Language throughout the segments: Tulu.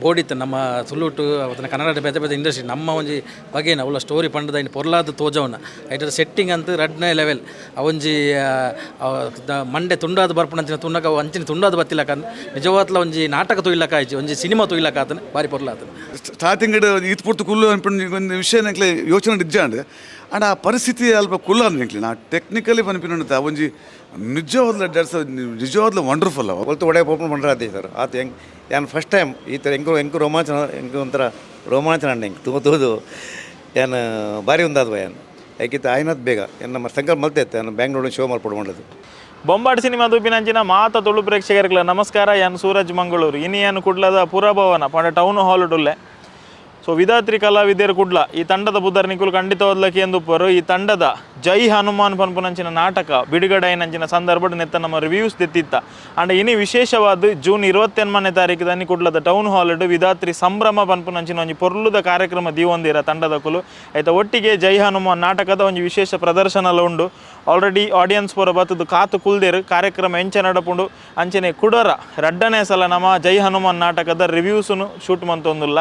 ಬೋಡಿತ್ತು ನಮ್ಮ ತುಳುಟು ಅವತ್ತನ ಕನ್ನಡ ಬೇತೆ ಬೇತೆ ಇಂಡಸ್ಟ್ರಿ ನಮ್ಮ ಒಂಜಿ ಬಗೆನ ಅವಳ ಸ್ಟೋರಿ ಪಂಡದ ಐನ್ ಪೊರ್ಲಾದ ತೋಜವನ ಐಟರ್ ಸೆಟ್ಟಿಂಗ್ ಅಂತ ರಡ್ನೇ ಲೆವೆಲ್ ಅವೊಂಜಿ ಮಂಡೆ ತುಂಡಾದ ಬರ್ಪುನಂಚಿನ ತುಣ್ಣಕ ಅವು ಅಂಚಿನ ತುಂಡಾದ ಬತ್ತಿಲಕ ನಿಜವಾತ್ಲ ಒಂಜಿ ನಾಟಕ ತೂಯಿಲಕ ಆಯ್ಚಿ ಒಂಜಿ ಸಿನಿಮಾ ತೂಯಿಲಕ ಆತನ ಬಾರಿ ಪೊರ್ಲಾತನ. ಸ್ಟಾರ್ಟಿಂಗ್ ಈತ್ ಪೊರ್ತು ಕುಲ್ಲು ಅನ್ಪುಂಡು ಒಂದು ವಿಷಯ ಎಂಕ್ಲೆ ಯೋಚನೆ ನಿಜ್ಜಾಂಡ್. ಆಂಡ ಆ ಪರಿಸ್ಥಿತಿ ಅಲ್ಪ ಕುಲ್ಲ ಎಂಕ್ಲೆ ನಾ ಟೆಕ್ನಿಕಲಿ ಪನ್ಪಿನ ಒಂಜಿ ನಿಜವಾದ್ಲ ಡ್ಯಾನ್ಸ್, ನಿಜವಾದ್ಲ ವಂಡರ್ಫುಲ್ ಅವ. ಒಲ್ತು ಒಡೆ ಓಪನ್ ಪಂಡ್ರಾತಿ ಸರ್ ಆತ ಹೆಂಗೆ ಯಾನ್ ಫಸ್ಟ್ ಟೈಮ್ ಈ ಥರ ಎಂಕು ಎಂಕು ರೋಮಾಂಚನ, ಎಂಕು ಒಂಥರ ರೋಮಾಂಚನ ಅಂಡ್ ಎಂಕ್ ತುಂಬ ತೂದು ಯಾನ್ ಭಾರಿ ಒಂದಾದ ಯಾನ್ ಐಕಿತ ಆಯ್ನತ್ ಬೇಗ ಯಾನ್ ನಮ್ಮ ಸಂಕಲ್ಪ ಮಲ್ತೆ ಯಾನ್ ಬ್ಯಾಂಗ್ಳೂರ್ ಶೋ ಮಲ್ಪೊಡು ಮಾಡೋದು. ಬೊಂಬಾಟ್ ಸಿನಿಮಾ ತೂಪಿನಂಚಿನ ಮಾತ ತುಳು ಪ್ರೇಕ್ಷಕರುಗಳ ನಮಸ್ಕಾರ. ಯಾನ್ ಸೂರಜ್ ಮಂಗಳೂರು. ಇನಿ ಯಾನ್ ಕುಡ್ಲದ ಪುರಭವನ ಪಂಡ ಟೌನ್ ಹಾಲ್ ಉಲ್ಲೆ. ಸೊ ವಿಧಾತ್ರಿ ಕಲಾವಿದೆರ್ ಕುಡ್ಲ ಈ ತಂಡದ ಪುದರ್ ನಿಕುಲು ಖಂಡಿತವಾದ್ಲಕ್ಕೆ ಎಂದುಪ್ಪರು. ಈ ತಂಡದ ಜೈ ಹನುಮಾನ್ ಪನ್ಪುನಂಚಿನ ನಾಟಕ ಬಿಡುಗಡೆ ಆಯಿನಂಚಿನ ಸಂದರ್ಭಡ್ ನೆತ್ತ ನಮ್ಮ ರಿವ್ಯೂಸ್ ದೆತ್ತಿತ್ತ. ಅಂಡ ಇನಿ ವಿಶೇಷವಾದ ಜೂನ್ 28ನೇ ತಾರೀಕು ದನಿ ಕುಡ್ಲದ ಟೌನ್ ಹಾಲ್ ವಿಧಾತ್ರಿ ಸಂಭ್ರಮ ಪನ್ಪುನಂಚಿನ ಒಂಜಿ ಪೊರ್ಲುದ ಕಾರ್ಯಕ್ರಮ ದೀವೊಂದಿರ ತಂಡದಕುಲು. ಆಯ್ತ ಒಟ್ಟಿಗೆ ಜೈ ಹನುಮಾನ್ ನಾಟಕದ ಒಂಜಿ ವಿಶೇಷ ಪ್ರದರ್ಶನ ಉಂಡು. ಆಲ್ರೆಡಿ ಆಡಿಯನ್ಸ್ ಪೂರ ಬತ್ತದು ಕಾತು ಕುಲ್ದೇರು. ಕಾರ್ಯಕ್ರಮ ಎಂಚ ನಡಪುಂಡು ಅಂಚನೆ ಕುಡರ ರಡ್ಡನೇ ಸಲ ನಮ್ಮ ಜೈ ಹನುಮಾನ್ ನಾಟಕದ ರಿವ್ಯೂಸ್ನು ಶೂಟ್ ಮಂತೊಂದುಲ್ಲ.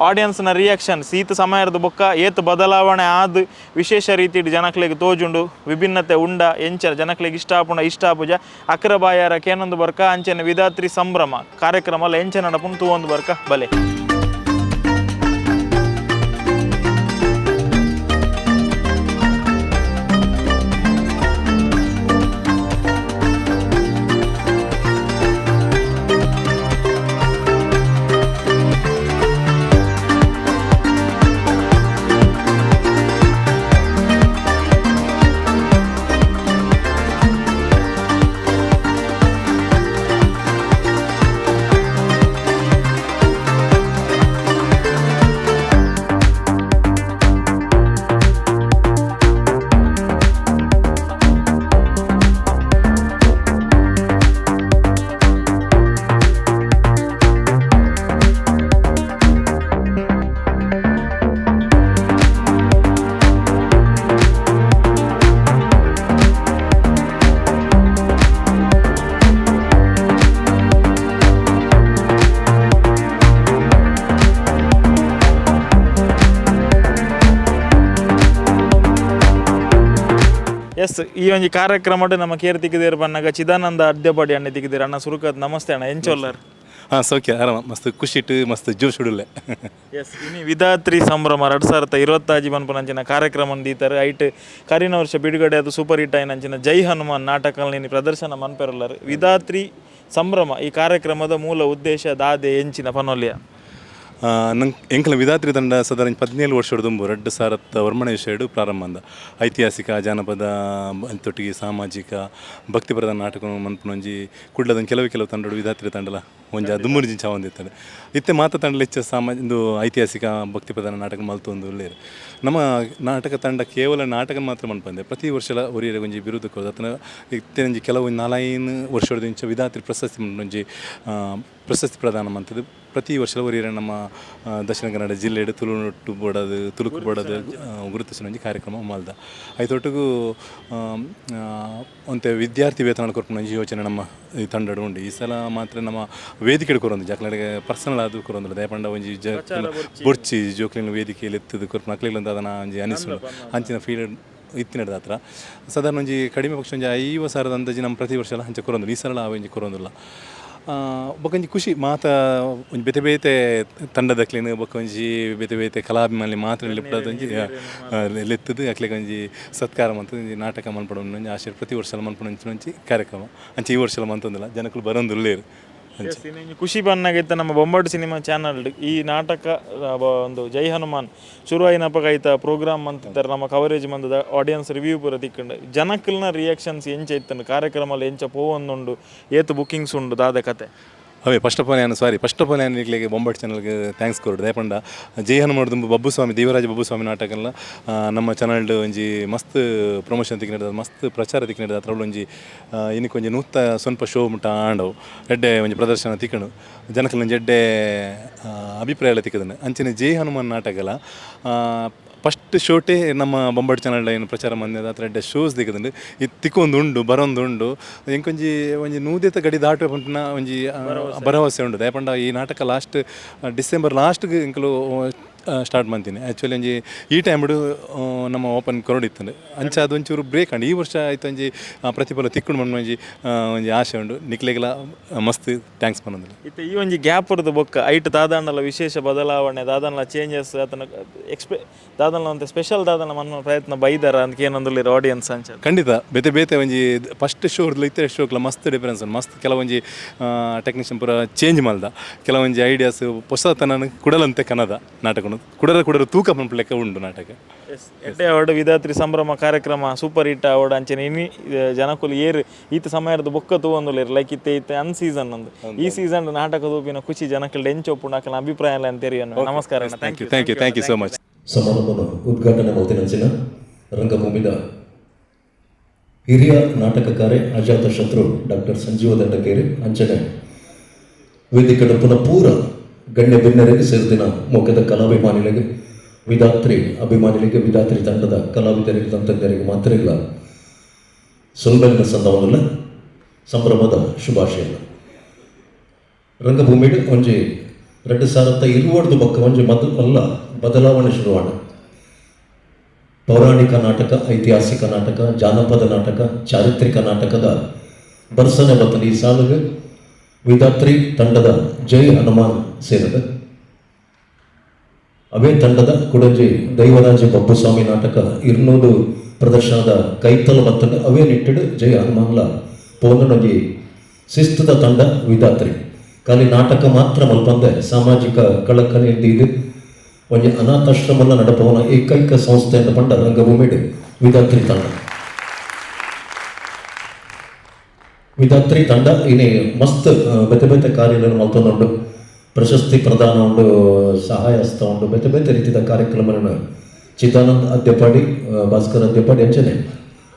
ಆಡಿಯನ್ಸ್ನ ರಿಯಾಕ್ಷನ್ ಸೀತ ಸಮಯದ ಬೊಕ್ಕ ಏತ್ ಬದಲಾವಣೆ ಆದ್ ವಿಶೇಷ ರೀತಿಡ್ ಜನಕ್ಲೆಗ್ ತೋಜುಂಡು, ವಿಭಿನ್ನತೆ ಉಂಡ, ಎಂಚ ಜನಕ್ಲೆಗ್ ಇಷ್ಟ ಆಪುಂಡ ಇಷ್ಟ ಆಪುಜ ಅಕ್ರ ಬಾಯಾರ ಕೇನೊಂದು ಬರ್ಕ. ಅಂಚನೆ ವಿಧಾತ್ರಿ ಸಂಭ್ರಮ ಕಾರ್ಯಕ್ರಮ ಎಂಚ ನಡಪುಂಡು ತೂವೊಂದು ಬರ್ಕ ಬಲೆ. ಎಸ್, ಈ ಒಂಜಿ ಕಾರ್ಯಕ್ರಮಡ್ ನಮ್ಮ ಕೇರ್ ತಿಕ್ಕಿದೇರು ಬನ್ನಾಗ ಚಿದಾನಂದ ಅಡ್ಯಪಾಡಿ ಅಣ್ಣ ತಿಕ್ಕಿದೇರು. ಅಣ್ಣ ಸುರುಕತ್ ನಮಸ್ತೆ ಅಣ್ಣ, ಎಂಚೊಲ್ಲರ್? ಹಾಂ, ಸೌಖ್ಯ, ಆರಾಮ. ಮಸ್ತ್ ಖುಷಿಟ್ಟು, ಮಸ್ತ್ ಜೋಶ್ ಉಡುಲ್ಲೆ. ಎಸ್, ಇನಿ ವಿಧಾತ್ರಿ ಸಂಭ್ರಮ 2026 ಪನ್ಪುನಂಚಿನ ಕಾರ್ಯಕ್ರಮ ದೀತಾರೆ. ಐಟ್ ಕರಿನ ವರ್ಷ ಬಿಡುಗಡೆ ಅದು ಸೂಪರ್ ಹಿಟ್ ಆಯಿನಂಚಿನ ಜೈ ಹನುಮಾನ್ ನಾಟಕ ಇನಿ ಪ್ರದರ್ಶನ ಮನ್ಪೆರಲ್ಲರ್. ವಿಧಾತ್ರಿ ಸಂಭ್ರಮ ಈ ಕಾರ್ಯಕ್ರಮದ ಮೂಲ ಉದ್ದೇಶ ದಾದೆ ಎಂಚಿನ ಪನೊಲಿಯ? ನಂಗೆ ಎಂಕಲ ವಿಧಾತ್ರಿ ತಂಡ ಸಾಧಾರಣ 17 ವರ್ಷದ ದುಂಬು 2009ನೇ ಇಸವಿಡ್ ಪ್ರಾರಂಭ ಅಂದ. ಐತಿಹಾಸಿಕ, ಜಾನಪದ ತೊಟ್ಟಿಗೆ ಸಾಮಾಜಿಕ, ಭಕ್ತಿ ಪ್ರಧಾನ ನಾಟಕ ಮನ್ಪುನೊಂಜಿ ಕುಡ್ಲದ ಕೆಲವು ಕೆಲವು ತಂಡಡು ವಿಧಾತ್ರಿ ತಂಡಲ ಒಂಜಿ ದುಂಬುನ ಜಿಂಚ ಒಂದಿತ್ತಾರೆ. ಇತ್ತೆ ಮಾತ ತಂಡಲ ಹೆಚ್ಚ ಇಂದು ಐತಿಹಾಸಿಕ ಭಕ್ತಿ ಪ್ರಧಾನ ನಾಟಕ ಮಲ್ತೊಂದು ಉಲ್ಲೆರ್. ನಮ್ಮ ನಾಟಕ ತಂಡ ಕೇವಲ ನಾಟಕ ಮಾತ್ರ ಮನ್ಪಂದೆ ಪ್ರತಿ ವರ್ಷಲ ಒರಿಯರೆ ಒಂಜಿ ಬಿರುದು ಕೊರ್ದು ಅತ್ತನ ಇತ್ತೆ ಒಂಜಿ ಕೆಲವು ನಾಲೈನ್ ವರ್ಷದ ಇಂಚ ವಿಧಾತ್ರಿ ಪ್ರಶಸ್ತಿ ಒಂಜಿ ಪ್ರಶಸ್ತಿ ಪ್ರದಾನ ಮಂತದ್ದು. ಪ್ರತಿ ವರ್ಷ ಒರಿಯರೆ ನಮ್ಮ ದಕ್ಷಿಣ ಕನ್ನಡ ಜಿಲ್ಲೆಡ್ ತುಳುನೊಟ್ಟು ಬೋಡದು ತುಳುಕು ಬೋಡದು ಗುರುತಿಸಿನ ಒಂಜಿ ಕಾರ್ಯಕ್ರಮ ಮಲ್ದ. ಐತೊಟ್ಟುಗು ಒಂತೆ ವಿದ್ಯಾರ್ಥಿ ವೇತನ ಕೊರ್ಪುನ ಒಂಜಿ ಯೋಚನೆ ನಮ್ಮ ಈ ತಂಡಡ್ ಉಂಡು. ಈ ಸಲ ಮಾತ್ರ ನಮ್ಮ ವೇದಿಕೆ ಕೊರೊಂದು ಜಕ್ಲೆಗ್ ಪರ್ಸನಲ್ ಆದ್ ಕೊರೊಂದುಲ್ಲ. ದಾಯೆ ಒಂಜಿ ಬೊರ್ಚಿ ಜೋಕ್ಲೆನ ವೇದಿಕೆಯಲ್ಲಿ ಎತ್ತುದು ಕೊರ್ಪುನ ಅಕ್ಲೆಗ್ ದಾದನ ಒಂಜಿ ಅನಿಸುಂಡು ಅಂಚಿನ ಫೀಲ್ ಇತ್ತಿನದ ಹತ್ರ. ಸಾಧಾರಣ ಒಂಜಿ ಕಡಿಮೆ ಪಕ್ಷ ಒಂಜಿ 50,000 ಅಂದಾಜಿ ನಮ್ಮ ಪ್ರತಿ ವರ್ಷ ಅಂಚ ಕೊರೊಂದುಲ್ಲ. ಈ ಸಲ ಒಂಜಿ ಕೊರೊಂದುಲ್ಲ. ಬೊಕ ಒಂಜಿ ಖುಷಿ ಮಾತ ಒಂಜಿ ಬೇತೆ ಬೇತೆ ತಂಡದಕ್ಲೆನ್ ಬೊಕ ಒಂಜಿ ಬೇತೆ ಬೇತೆ ಕಲಾಭಿಮಾನಿ ಮಾತ್ರ ಲೆಪ್ಪುಡಾದ್ ಒಂಜಿ ಲೆತ್ತುದು ಅಕ್ಲೆಗ್ ಒಂಜಿ ಸತ್ಕಾರ ಮಂತುದು ಒಂಜಿ ನಾಟಕ ಮನ್ಪೊಡು ಒಂಜಿ ಆಶೆ ಪ್ರತಿ ವರ್ಷಲ ಮನ್ಪುನ ಒಂಜಿ ಕಾರ್ಯಕ್ರಮ. ಅಂಚ ಈ ವರ್ಷಲ ಮಂತೊಂದುಲ್ಲ, ಜನಕುಲು ಬರೊಂದುಲ್ಲೆರ್. ಖುಷಿ ಬನ್ನಾಗಿತ್ತ ನಮ್ಮ ಬೊಂಬಾಟ್ ಸಿನಿಮಾ ಚಾನಲ್ ಈ ನಾಟಕ ಒಂದು ಜೈ ಹನುಮಾನ್ ಶುರು ಆಯಿನಪಗ ಐತ ಪ್ರೋಗ್ರಾಮ್ ಮಂತಿದ್ದಾರೆ. ನಮ್ಮ ಕವರೇಜ್ ಮಂದದ ಆಡಿಯನ್ಸ್ ರಿವ್ಯೂ ಪೂರ ತಿಕ್ಕಂಡು. ಜನಕ್ಕಲ್ನ ರಿಯಾಕ್ಷನ್ಸ್ ಎಂಚ ಇತ್ತಂಡು, ಕಾರ್ಯಕ್ರಮ ಎಂಚ ಪೋವೊಂದುಂಡು, ಏತ್ ಬುಕಿಂಗ್ಸ್ ಉಂಡು, ದಾದ ಕತೆ? ಅವೇ ಫಸ್ಟ್ ಆಫ್ ಆಲ್ ನಾನು ಸಾರಿ, ಫಸ್ಟ್ ಆಫ್ ಆಲ್ ನಾನು ಈಗಲೇ ಬೊಂಬಾಟ್ ಚಾನಲ್ಗೆ thanks ಕೊರಡು. ದಾಯೆ ಜೈ ಹನುಮಾನ್ ದುಂಬು ಬಬ್ಬುಸ್ವಾಮಿ, ದೇವರಾಜ ಬಬ್ಬುಸ್ವಾಮಿ ನಾಟಕಲ್ಲ ನಮ್ಮ ಚಾನಲ್ಡ್ ಒಂಜಿ ಮಸ್ತ್ ಪ್ರಮೋಷನ್ ತಿಕ್ಕಿನದ, ಮಸ್ತ್ ಪ್ರಚಾರ ತಿಕ್ಕಿನದ. ಅದ್ರ ಒಂಜಿ ಇನ್ನಕ್ಕೆ ಒಂಜಿ ನೂತ ಸ್ವಲ್ಪ ಶೋ ಮುಟ್ಟ ಆಂಡವು ಎಡ್ಡೆ ಒಂಜಿ ಪ್ರದರ್ಶನ ತಿಕ್ಕಣು, ಜನಕ್ಕಲ್ ಒಂಜಿ ಎಡ್ಡೆ ಅಭಿಪ್ರಾಯ ಎಲ್ಲ ತಿಕ್ಕದನೆ. ಅಂಚನೆ ಜೈ ಹನುಮಾನ್ ನಾಟಕಲ ಫಸ್ಟ್ ಶೋಟೇ ನಮ್ಮ ಬೊಂಬಾಟ್ ಚಾನಲ್ ಏನು ಪ್ರಚಾರ ಮಂದಿರ ಅತ್ರ ಎಡ್ಡೆ ಶೋಸ್ ದಿಕ್ಕದಂಡು ಇತ್ತು ತಿಕ್ಕೊಂದು ಉಂಡು ಬರೊಂದು ಉಂಡು. ಎಂಕೊಂಜಿ ಒಂಜಿ ನೂದೆತ ಗಡಿ ದಾಟುವೆ ಪನ್ಪಿನ ಒಂಜಿ ಭರವಸೆ ಉಂಡು. ದಾಯೆ ಪಂಡ ಈ ನಾಟಕ ಲಾಸ್ಟ್ ಡಿಸೆಂಬರ್ ಲಾಸ್ಟ್ಗೆ ಎಂಕುಲು ಸ್ಟಾರ್ಟ್ ಮಾಡ್ತೀನಿ. ಆ್ಯಕ್ಚುಲಿ ಒಂಜಿ ಈ ಟೈಮ್ಡು ನಮ್ಮ ಓಪನ್ ಕೊರಡಿತ್ತಂಡು, ಅಂಚ ಅದು ಒಂಚೂರು ಬ್ರೇಕ್ ಅಂಡ್ ಈ ವರ್ಷ ಆಯ್ತು ಒಂಜಿ ಪ್ರತಿಫಲ ತಿಕ್ಕುಂಡು ಮಣ್ಣು ಒಂಜಿ ಒಂಜಿ ಆಸೆ ಉಂಡು. ನಿಕ್ಲೆಗ್ಲ ಮಸ್ತ್ thanks ಪನ್ನೊಂದಿಲ್ಲ. ಇತ್ತೆ ಈ ಒಂಜಿ ಗ್ಯಾಪ್ ಇರ್ದು ಬೊಕ್ಕ ಐಟ್ ದಾದಾಂಡಲ ವಿಶೇಷ ಬದಲಾವಣೆ, ದಾದಾಂಡಲ ಚೇಂಜಸ್, ಆತನ ಎಕ್ಸ್ಪೆ ದಾದನ ಒಂತೆ ಸ್ಪೆಷಲ್ ದಾದನ ಮನ್ನ ಪ್ರಯತ್ನ ಬೈದಾರ ಅಂತ ಏನೊಂದುಲ್ಲಿರ ಆಡಿಯನ್ಸ್ ಅಂಚ? ಖಂಡಿತ ಬೇತೆ ಬೇತೆ ಒಂಜಿ ಫಸ್ಟ್ ಶೋ ಇತ್ತೆ ಶೋಕ್ಲ ಮಸ್ತ್ ಡಿಫರೆನ್ಸ್ ಉಂಡು. ಮಸ್ತ್ ಕೆಲವೊಂಜಿ ಟೆಕ್ನಿಷಿಯನ್ ಪೂರ ಚೇಂಜ್ ಮಲ್ದ, ಕೆಲವೊಂಜಿ ಐಡಿಯಾಸ್ ಹೊಸತನ ಕುಡಲಂತೆ ಕನದ ನಾಟಕ ಕುಡರ ಕುಡರ ತೂಕ ಪನ್ಪು ಲೆಕ್ಕ ಉಂಡು ನಾಟಕ. ಎಡ್ಡೆ ಅವಡು. ವಿಧಾತ್ರಿ ಸಂಭ್ರಮ ಕಾರ್ಯಕ್ರಮ ಸೂಪರ್ ಹಿಟ್ ಅವಡು. ಅಂಚನೆ ಇನಿ ಜನಕುಲು ಏರು ಈತ ಸಮಯದ ಬೊಕ್ಕ ತೂವೊಂದುಲ್ಲೆರ್, ಲೈಕ್ ಇತ್ತೆ ಇತ್ತೆ ಅನ್ ಸೀಸನ್ ಅಂದು ಈ ಸೀಸನ್ ನಾಟಕ ತೂಪಿನ ಖುಷಿ ಜನಕುಲು ಎಂಚೊಪ್ಪುಂಡು, ಅಕಲ್ನ ಅಭಿಪ್ರಾಯ ಎಲ್ಲ ಅಂತ ತೆರಿಯನು. ನಮಸ್ಕಾರ. Thank you, thank you, thank you so much. ಸಮಾರಂಭವನ್ನು ಉದ್ಘಾಟನೆ ಮಲ್ತಿನಂಚಿನ ರಂಗಭೂಮಿದ ಹಿರಿಯ ನಾಟಕಕಾರೆ ಅಜಾತ ಶತ್ರು ಡಾಕ್ಟರ್ ಸಂಜೀವ ದಂಡಕೇರಿ, ಅಂಚನೆ ವೇದಿಕೆ ಪುನಃ ಪೂರ ಗಣ್ಯ ಬಿನ್ನರಿಗೆ ಸೇರ್ದಿನ ಮೊಗ್ಗದ ಕಲಾಭಿಮಾನಿಗಳಿಗೆ, ವಿಧಾತ್ರಿ ಅಭಿಮಾನಿಗಳಿಗೆ, ವಿಧಾತ್ರಿ ತಂಡದ ಕಲಾವಿದರಿಗೆ, ತಂತ್ರಜ್ಞರಿಗೆ ಮಾತ್ರ ಇಲ್ಲ ಸೊಲ್ಮೆಲಿನ ಸಂದವನ್ನೆಲ್ಲ ಸಂಭ್ರಮದ ಶುಭಾಶಯ. ರಂಗಭೂಮಿಡು ಒಂಜಿ 2020ದ ಬೊಕ್ಕ ಒಂಜಿ ಮದ ಮಲ್ಲ ಬದಲಾವಣೆ ಶುರುವಾಣ. ಪೌರಾಣಿಕ ನಾಟಕ, ಐತಿಹಾಸಿಕ ನಾಟಕ, ಜಾನಪದ ನಾಟಕ, ಚಾರಿತ್ರಿಕ ನಾಟಕದ ಬರ್ಸನೆ ಬತ್ತನ. ಈ ಸಾಲಿಗೆ ವಿಧಾತ್ರಿ ತಂಡದ ಜೈ ಹನುಮಾನ್ ಸೇರಿದೆ. ಅವೇ ತಂಡದ ಕುಡಂಜಿ ದೈವರಾಜ ಬಬ್ಬುಸ್ವಾಮಿ ನಾಟಕ 200 ಪ್ರದರ್ಶನದ ಕೈತಲ ಬತ್ತಂಡ. ಅವೇ ನಿಟ್ಟಿಡು ಜೈ ಹನುಮಾನ್ಲ ಪೋಂದನೊಂಜಿ ಶಿಸ್ತುದ ತಂಡ ವಿಧಾತ್ರಿ. ಖಾಲಿ ನಾಟಕ ಮಾತ್ರ ಮಲ್ಪಂದೆ ಸಾಮಾಜಿಕ ಕಳಕಳಿ ಇದು ಒಂಜಿ ಅನಾಥಾಶ್ರಮಲ್ಲ ನಡಪವನ ಏಕೈಕ ಸಂಸ್ಥೆ ಅಂತ ಪಂಡ ರಂಗಭೂಮಿಡು ವಿಧಾತ್ರಿ ತಂಡ. ವಿಧಾತ್ರಿ ತಂಡ ಇನಿ ಮಸ್ತ್ ಬೇತೆ ಬೇತೆ ಕಾರ್ಯಗಳನ್ನು ಮಲ್ತೊಂದುಂಡು. ಪ್ರಶಸ್ತಿ ಪ್ರದಾನ ಉಂಡು, ಸಹಾಯ ಹಸ್ತ ಉಂಡು, ಬೇತೆ ಬೇತೆ ರೀತಿಯ ಕಾರ್ಯಕ್ರಮಗಳನ್ನು ಚಿದಾನಂದ್ ಅದ್ಯಪಾಡಿ, ಭಾಸ್ಕರ್ ಅದ್ಯಪಾಡಿ ಅಂಚನೆ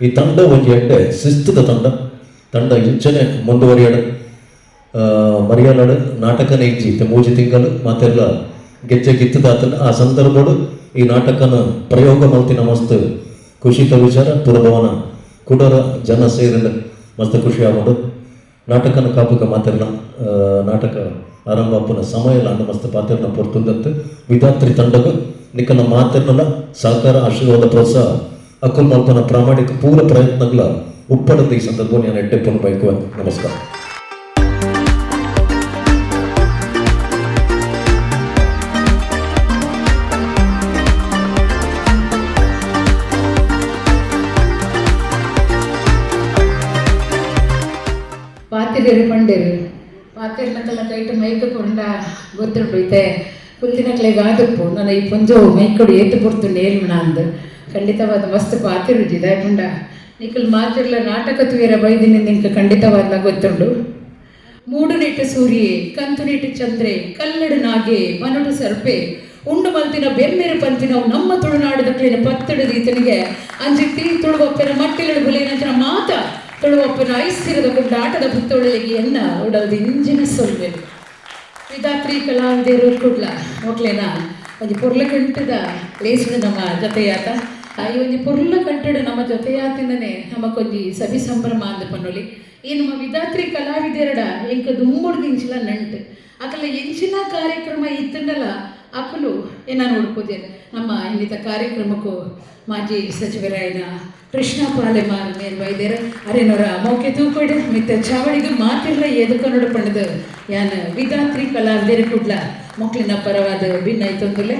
ಈ ತಂಡ ಒಂಜಿ ಎಡ್ಡೆ ಶಿಸ್ತುದ ತಂಡ. ತಂಡ ಇಂಚನೆ ಮುಂದುವರಿಯಡು. ಮರಿಯಾಲಡು ನಾಟಕನೇ ಇಜ್ಜಿ ಇತ್ತೆ 3 ತಿಂಗಳು ಮಾತೆಲ್ಲ ಗೆಜ್ಜೆ ಗಿತ್ತದಾತನ. ಆ ಸಂದರ್ಭಡು ಈ ನಾಟಕನ ಪ್ರಯೋಗ ಮಲ್ತಿನ ಮಸ್ತ್ ಖುಷಿತ ವಿಚಾರ. ಪುರಭವನ ಕುಡರ ಜನ ಸೇರಿದ ಮಸ್ತ್ ಖುಷಿ ಆಗುಂಡು. ನಾಟಕನ ಕಾಪುಗ ಮಾತೆರ್ನ ನಾಟಕ ಆರಂಭ ಆಪುನ ಸಮಯ ಅಂಡ ಮಸ್ತ್ ಪಾತೆರ್ನ ಪೊರ್ತುಂದತ್ತು. ವಿಧಾತ್ರಿ ತಂಡಗು ನಿಕ್ಕನ ಮಾತೆರ್ನಲ ಸಹಕಾರ, ಆಶೀರ್ವಾದ, ಪ್ರೋತ್ಸಾಹ ಅಕುಲ್ ಮಲ್ಪನ ಪ್ರಾಮಾಣಿಕ ಪೂರ ಪ್ರಯತ್ನಗಳ ಉಪ್ಪಡದ ಈ ಸಂದರ್ಭ ನಾನು ಎಡ್ಡೆಪ್ಪನು ಬಯಕುವ. ನಮಸ್ಕಾರ. ಪಾತಿರೇರು ಪಂಡೇರು ಪಾತಿರ್ನಕಲ್ನ ಕೈಟ್ ಮೈಕ್ ಕೊಂಡ ಗೊತ್ತುಂಡು. ಇತ್ತೆ ಕುಲ್ದಿನಕ್ಲೆಗ್ ಆದುಪ್ಪು ನನ್ನ ಈ ಪೊಂಜೋವು ಮೈಕೊಡು ಏತು ಪೊರ್ತು ನೇಲ್ಮಣ ಅಂದ್. ಖಂಡಿತವಾದ ಮಸ್ತ್ ಪಾತಿರುಜಿ. ದಾಯೆ ಪಂಡ ನಿಕುಲ್ ಮಾತಿರ್ಲ ನಾಟಕ ತೂಯರ ಬೈದಿನ ನಿಂಕ್ ಖಂಡಿತವಾದ್ಲ ಗೊತ್ತುಂಡು. ಮೂಡುನಿಟ್ಟು ಸೂರ್ಯೆ, ಕಂತುನಿಟ್ಟು ಚಂದ್ರೆ, ಕಲ್ಲಡು ನಾಗೆ, ಬನಡು ಸರ್ಪೆ, ಉಂಡು ಮಲ್ತಿನ ಬೆರ್ಮೆರು ಪಂತಿನವು ನಮ್ಮ ತುಳುನಾಡದಕ್ಲಿನ ಪತ್ತಡು ದೀತನಿಗೆ ಅಂಚಿತ್ತಿ ತುಳುವಪ್ಪನ ಮಟ್ಟಿಲಡು ಬುಲೇನಂಚಿನ ಮಾತ ತುಳುವಪ್ಪನ ಐಸಿರದ ಕೊಂಡಾಟದ ಪುತ್ತೊಳಗೆ ಎನ್ನ ಉಡಲ್ದು ಇಂಜಿನ ಸೊಲ್ವೆಲು. ವಿಧಾತ್ರಿ ಕಲಾವಿದರು ಕುಡ್ಲ ಮೊಕ್ಲೆನ ಒಂಜಿ ಪೊರ್ಲ ಕಂಟದ ಲೇಸುಡು ನಮ್ಮ ಜೊತೆಯಾತ. ಈ ಒಂಜಿ ಪೊರ್ಲ ಕಂಟಡು ನಮ್ಮ ಜೊತೆಯಾತಿಂದನೆ ನಮಕೊಂಜಿ ಸವಿ ಸಂಭ್ರಮ ಅಂದ್ ಪನ್ನೊಲಿ. ಈ ನಮ್ಮ ವಿಧಾತ್ರಿ ಕಲಾವಿದೆರಡ ಎಂಕ್ ದುಂಬುಡ್ದಿಂಚಿಲ ನಂಟು. ಅಕಲ ಎಂಚಿನ ಕಾರ್ಯಕ್ರಮ ಇತ್ತಂಡಲ ಅಕುಲು ಏನ ನೋಡ್ಕೋದೇನೆ. ನಮ್ಮ ಇನ್ನಿತ ಕಾರ್ಯಕ್ರಮಕ್ಕೂ ಮಾಜಿ ಸಚಿವರಾಯನ ಕೃಷ್ಣ ಪಾಲೆಮಾರ್ ಮೇಲ್ ಬೈದೇರು. ಅರೇನೋರ ಮೌಕೆ ತೂಕೊಡು ಮಿತ್ತ ಚಾವಳಿಗೆ ಮಾತಿಲ್ಲ ಎದುಕೊನೋಡು ಪಂಡದು ಯಾನ್ ವಿಧಾತ್ರಿ ಕಲಾವಿದರು ಕುಡ್ಲ ಮೊಕ್ಲಿನ ಪರವಾದ ಭಿನ್ನೈತೊಂದುಲೆ.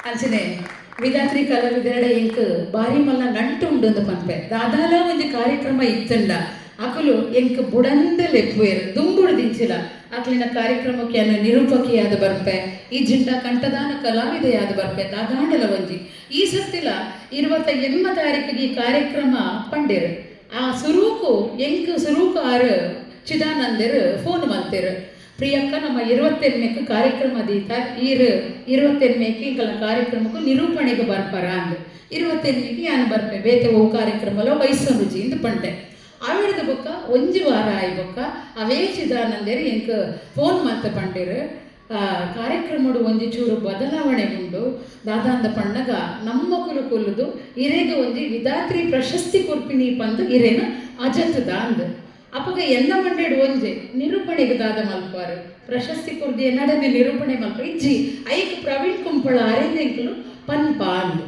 ಅಂಚನೆ ವಿಧಾತ್ರಿ ಕಲಾವಿದರಡ ಎಂಕ್ ಬಾರಿ ಮಲ್ಲ ನಂಟು ಉಂಡು ಅಂದ್ ಪನ್ಪೆ. ದಾದಾಲ ಒಂಜಿ ಕಾರ್ಯಕ್ರಮ ಇತ್ತಂಡ ಅಕುಲು ಎಂಕ್ ಬುಡಂದ ಲೆಪ್ಪುವೆರ್. ದುಂಬುಡು ದಿಂಚಿಲ ಅಕ್ಲಿನ ಕಾರ್ಯಕ್ರಮಕ್ಕೆ ಅನ್ನ ನಿರೂಪಕಿಯಾದ ಬರ್ಪೆ, ಈ ಜಿಂಡ ಕಂಠದಾನ ಕಲಾವಿದೆಯಾದ ಬರ್ಪೆ. ದಾದಾಂಡಲ ಒಂಜಿ ಈ ಸರ್ತಿಲ 28 ತಾರೀಕಿಗೆ ಈ ಕಾರ್ಯಕ್ರಮ ಪಂಡೇರು. ಆ ಸುರೂಕು ಎಂಕ್ ಸುರೂಕು ಆರು ಚಿದಾನಂದೆರ್ ಫೋನ್ ಮಲ್ತೇರು, ಪ್ರಿಯಕ್ಕ ನಮ್ಮ 28ಕ್ಕೆ ಕಾರ್ಯಕ್ರಮ ದೀತ, ಈರು 28ಕ್ಕೆ ಇಂಕಲ್ನ ಕಾರ್ಯಕ್ರಮಕ್ಕೂ ನಿರೂಪಣೆಗೆ ಬರ್ಪಾರ ಅಂದ್. 28ಕ್ಕೆ ಯಾನ್ ಬರ್ಪೆ, ಬೇತೆ ಓ ಕಾರ್ಯಕ್ರಮಲ ವಹಿಸೊಂದುಜಿ ಇಂದು ಪಂಡೆ. ಅವಿಡ್ದ ಬೊಕ್ಕ ಒಂಜಿ ವಾರ ಆಯಿ ಬೊಕ್ಕ ಅವೇ ಚಿದಾನಂದೆರ್ ಎಂಕ್ ಫೋನ್ ಮಲ್ತ ಪಂಡೇರು. ಕಾರ್ಯಕ್ರಮಡು ಒಂಜಿ ಚೂರು ಬದಲಾವಣೆ ಉಂಡು. ದಾದಾಂದ ಪಣ್ಣಗ ನಮ್ಮ ಕುಲುದು ಇರೆಗ್ ಒಂಜಿ ವಿಧಾತ್ರಿ ಪ್ರಶಸ್ತಿ ಕೊರ್ಪಿನಿ ಪಂದು ಇರೇನ ಅಜತ್ ದಾಂದ್. ಅಪಗ ಎನ್ನ ಮಂಡೆಡ್ ಒಂಜೆ ನಿರೂಪಣೆಗೆ ದಾದ ಮಲ್ಪಾರು ಪ್ರಶಸ್ತಿ ಕೊರ್ದು ಎನ್ನಡನೆ ನಿರೂಪಣೆ ಮಲ್ಪ ಇಜ್ಜಿ ಐಕ್ ಪ್ರವೀಣ್ ಕುಂಪಳ ಅರೆಂದೆಂಕುಲು ಪನ್ಪ ಅಂದ್.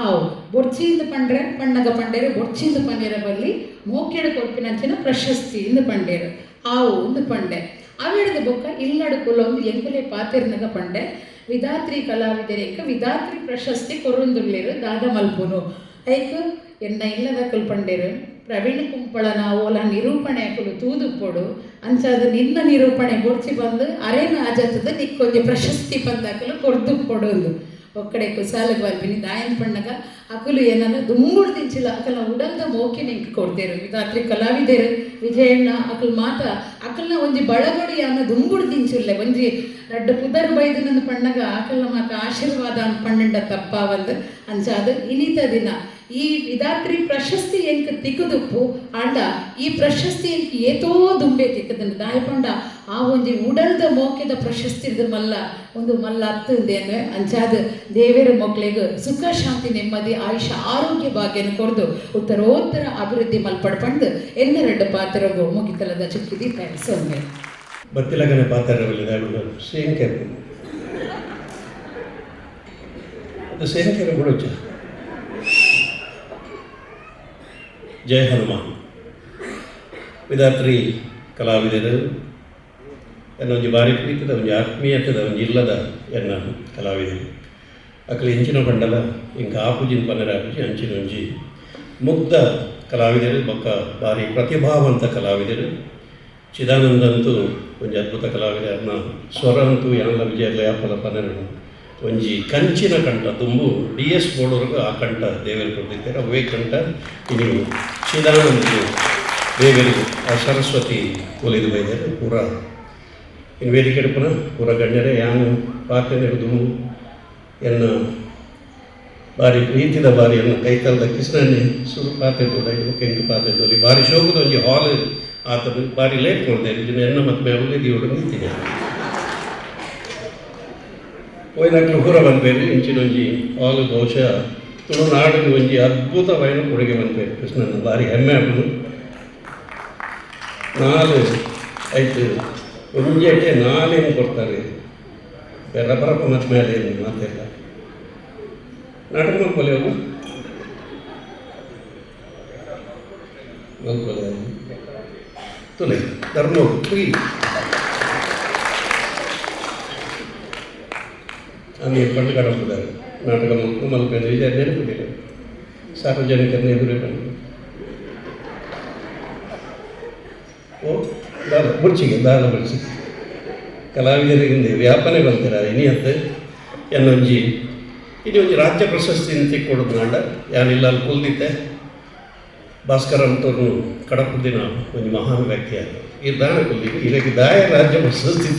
ಆವು ಬೊರ್ಚಿಂದ ಪಂಡ್ರೆ ಪಣ್ಣಗ ಪಂಡೇರು ಬೊರ್ಚಿಂದ ಪನ್ನೆರ ಬಲ್ಲಿ ಮೋಕೆಡು ಕೊರ್ಪಿನಂಚಿನ ಪ್ರಶಸ್ತಿ ಇಂದು ಪಂಡೇರು ಆವು ಇಂದು ಪಂಡೆ. ಅವೆಡ್ದು ಬೊಕ್ಕ ಇಲ್ಲಡು ಕುಲೊಂದು ಎಂಕುಲೆ ಪಾತೆರ್ನಗ ಪಂಡೆ ವಿಧಾತ್ರಿ ಕಲಾವಿದರೇಕ ವಿಧಾತ್ರಿ ಪ್ರಶಸ್ತಿ ಕೊರುಂದುಲ್ಲೇರು ದಾದ ಮಲ್ಪುನು ಐಕ್ ಎನ್ನ ಇಲ್ಲದಕುಲು ಪಂಡೇರು ಪ್ರವೀಣ್ ಕುಂಪಳನ ಓಲ ನಿರೂಪಣೆ ಅಕುಲು ತೂದುಪ್ಪೊಡು ಅಂಚಾದ ನಿನ್ನ ನಿರೂಪಣೆ ಬೊರ್ಚಿ ಬಂದು ಅರೇನ ಅಜತದ ನಿಕ್ಕೊಂಜಿ ಪ್ರಶಸ್ತಿ ಬಂದು ಕೊರ್ದುಪ್ಪೊಡು ಅಂದು. ಒಕ್ಕಡೆ ಕುಸಾಲಗ್ ಬರ್ಪಿನಿ ದಾಯನ್ ಪಣ್ಣಗ ಅಕುಲು ಏನನ್ನ ದುಂಬುಡು ದಿಂಚಿಲ್ಲ ಅಕಲ್ನ ಉಡಲ್ದ ಮೋಕೆ ನಿಂಕ್ ಕೊಡ್ತೇರು ವಿಧಾತ್ರಿ ಕಲಾವಿದರು ವಿಜಯಣ್ಣ ಅಕಲ್ ಮಾತ ಅಕಲ್ನ ಒಂಜಿ ಬಳಗೊಡಿ ಅನ್ನ ದುಂಬುಡು ದಿಂಚಿಲ್ಲೆ ಒಂಜಿ ರಡ್ಡ್ ಪುದರ್ ಬೈದನಂದು ಪಣ್ಣಗ ಅಕಲ್ನ ಮಾತ ಆಶೀರ್ವಾದ ಅಂದ್ ಪಣ್ಣಂಡ ತಪ್ಪಾವಂದು. ಅಂಚಾದ ಇನಿತ ದಿನ ಈ ವಿಧಾತ್ರಿ ಪ್ರಶಸ್ತಿ ಎಂಕ್ ತಿಕ್ಕುದುಪ್ಪು ಆಂಡ ಈ ಪ್ರಶಸ್ತಿ ಎಂಕ್ ಏತೋ ದುಂಬೆ ತಿಕ್ಕುದುಂಡು. ದಾಯ ಪಂಡ ಆ ಒಂಜಿ ಉಡಲ್ದ ಮೋಕೆದ ಪ್ರಶಸ್ತಿ ಮಲ್ಲ ಒಂದು ಮಲ್ಲ ಅತ್ತುಂದೇನು. ಅಂಚಾದ ದೇವೇರ ಮೊಕ್ಲೆಗ್ ಸುಖ ಶಾಂತಿ ನೆಮ್ಮದಿ ಆಯುಷ ಆರೋಗ್ಯ ಭಾಗ್ಯನ ಕೊರ್ದು ಉತ್ತರೋತ್ತರ ಅಭಿವೃದ್ಧಿ ಮಲ್ಪಡ್ ಪಂಡ್ ಎನ್ನ ರಡ್ಡ ಪಾತ್ರಗು ಮುಗಿತಲದ ಚುಕ್ಕಿದಿ ಸೊನ್ನೆ ಬತ್ತಿಲಗನೆ ಪಾತ್ರ ಸೇಂಕೆರ್ ಅದು ಸೇಂಕೆರ್ ಬುಡೋಚ. ಜಯ ಹನುಮಾನ್. ವಿಧಾತ್ರಿ ಕಲಾವಿದರು ಎನ್ನೊಂಜಿ ಬಾರಿ ಪ್ರೀತಿದ ಒಂಜಿ ಆತ್ಮೀಯತೆದ ಒಂಜಿ ಇಲ್ಲದ ಎನ್ನ ಕಲಾವಿದರು ಅಕಲ್ ಇಂಚಿನ ಬಂಡಲ ಇಂಕ ಆಪುಜಿನ ಪನರ ಆಪುಜಿ ಅಂಚಿನ ಒಂಜಿ ಮುಗ್ಧ ಕಲಾವಿದರು ಬೊಕ್ಕ ಬಾರಿ ಪ್ರತಿಭಾವಂತ ಕಲಾವಿದರು. ಚಿದಾನಂದಂತೂ ಒಂಜಿ ಅದ್ಭುತ ಕಲಾವಿದರ್ನ ಸ್ವರ ಅಂತೂ ಯಾನ್ಲ ವಿಜಯರ್ಲ ಯಾಪಲ ಪನರನು ಒಂಜಿ ಕಂಚಿನ ಕಂಠ ತುಂಬು ಡಿ ಎಸ್ ಬೋಡೋರ್ಗು ಆ ಕಂಠ ದೇವರು ಕೊಟ್ಟಿದ್ದಾರೆ. ಅವೇ ಕಂಠ ಇನ್ನು ಚಿದಾನಂದ ದೇವರು ಆ ಸರಸ್ವತಿ ಒಲಿದು ಬೈದರು ಪೂರ ಇನ್ನು ವೇದಿಕೆ ಪುನಃ ಪೂರ ಗಣ್ಯರೇ ಯಾನು ಪಾತ್ರೆ ದುಂಬು ಎನ್ನ ಬಾರಿ ಪ್ರೀತಿದ ಬಾರಿ ಎನ್ನ ಕೈತಲ್ದ ಕೃಷ್ಣನ್ನೇ ಸುರು ಪಾತ್ರೆ ತೋಡ ಇದು ಕೆಂಟು ಪಾತ್ರೆ ತೋಲಿ ಬಾರಿ ಶೋಕದ ಒಂಜಿ ಹಾಲ್ ಆತ ಬಾರಿ ಲೇಟ್ ಕೊಡ್ತೇನೆ ಇದನ್ನು ಎನ್ನ ಮತ್ತು ಮೇಲೆ ದೇವರು ನಿಂತಿದೆ ಪೋಯಿನಕ್ಲು ಪೂರ ಬಂದ್ಬೇರು ಇಂಚಿನ ಒಂಜಿ ಹಾಲ್ ಬಹುಶಃ ತುಳುನಾಡಿನ ಒಂಜಿ ಅದ್ಭುತವಾಯಿನ ಕೊಡುಗೆ ಬಂದ್ಬೇರು ಕೃಷ್ಣನ ಬಾರಿ ಹೆಮ್ಮೆ ಆಪುಂಡು. ನಾಲ್ ಆಯ್ತು ಒಂಜೆಟೆ ನಾಲೇನು ಕೊಡ್ತಾರೆ ರಪರಪ ಮತ್ತು ಮೇಲೆ ಏನು ಮಾತೆಲ್ಲ ನಾಟಕ ಮಲ್ಪೊಲೆ ಅವು ಮಲ್ಪೊಲೆ ತುಲೆ ಧರ್ಮ ಫ್ರೀ ಅಲ್ಲಿ ಪಂಡು ಕಡಂಬುದಾರೆ ನಾಟಕ ಮಲ್ಪು ಮಲ್ಪೆಂದು ವಿಜಯ ನೆನಪುದಿಲ್ಲ ಸಾರ್ವಜನಿಕರನ್ನ ಎದುರೇ ಬಂದು ಓ ದಾಲ ಬುಡ್ಚಿಗೆ ದಾಲ ಬುಡ್ಚಿಗೆ ಕಲಾವಿದರಿಗೆ ವ್ಯಾಪನೆ ಬಂತೀರ ಇನಿಯತ್ತೆ ಎನ್ನೊಂಜಿ ಇದು ಒಂಜಿ ರಾಜ್ಯ ಪ್ರಶಸ್ತಿ ತಿಕ್ಕೊಡುದು ನಾಂಡ ಯಾನಿಲ್ಲ ಅಲ್ಲಿ ಕುಲ್ದಿತ್ತೆ ಭಾಸ್ಕರ ಅಂತವ್ರು ಕಡಪುದಿನ ಒಂಜಿ ಮಹಾನ್ ವ್ಯಕ್ತಿ ಆದ ಈ ದಾನ ಕುಲ್ದಿದ್ದು ಇದಕ್ಕೆ ದಾಯ ರಾಜ್ಯ ಪ್ರಶಸ್ತಿ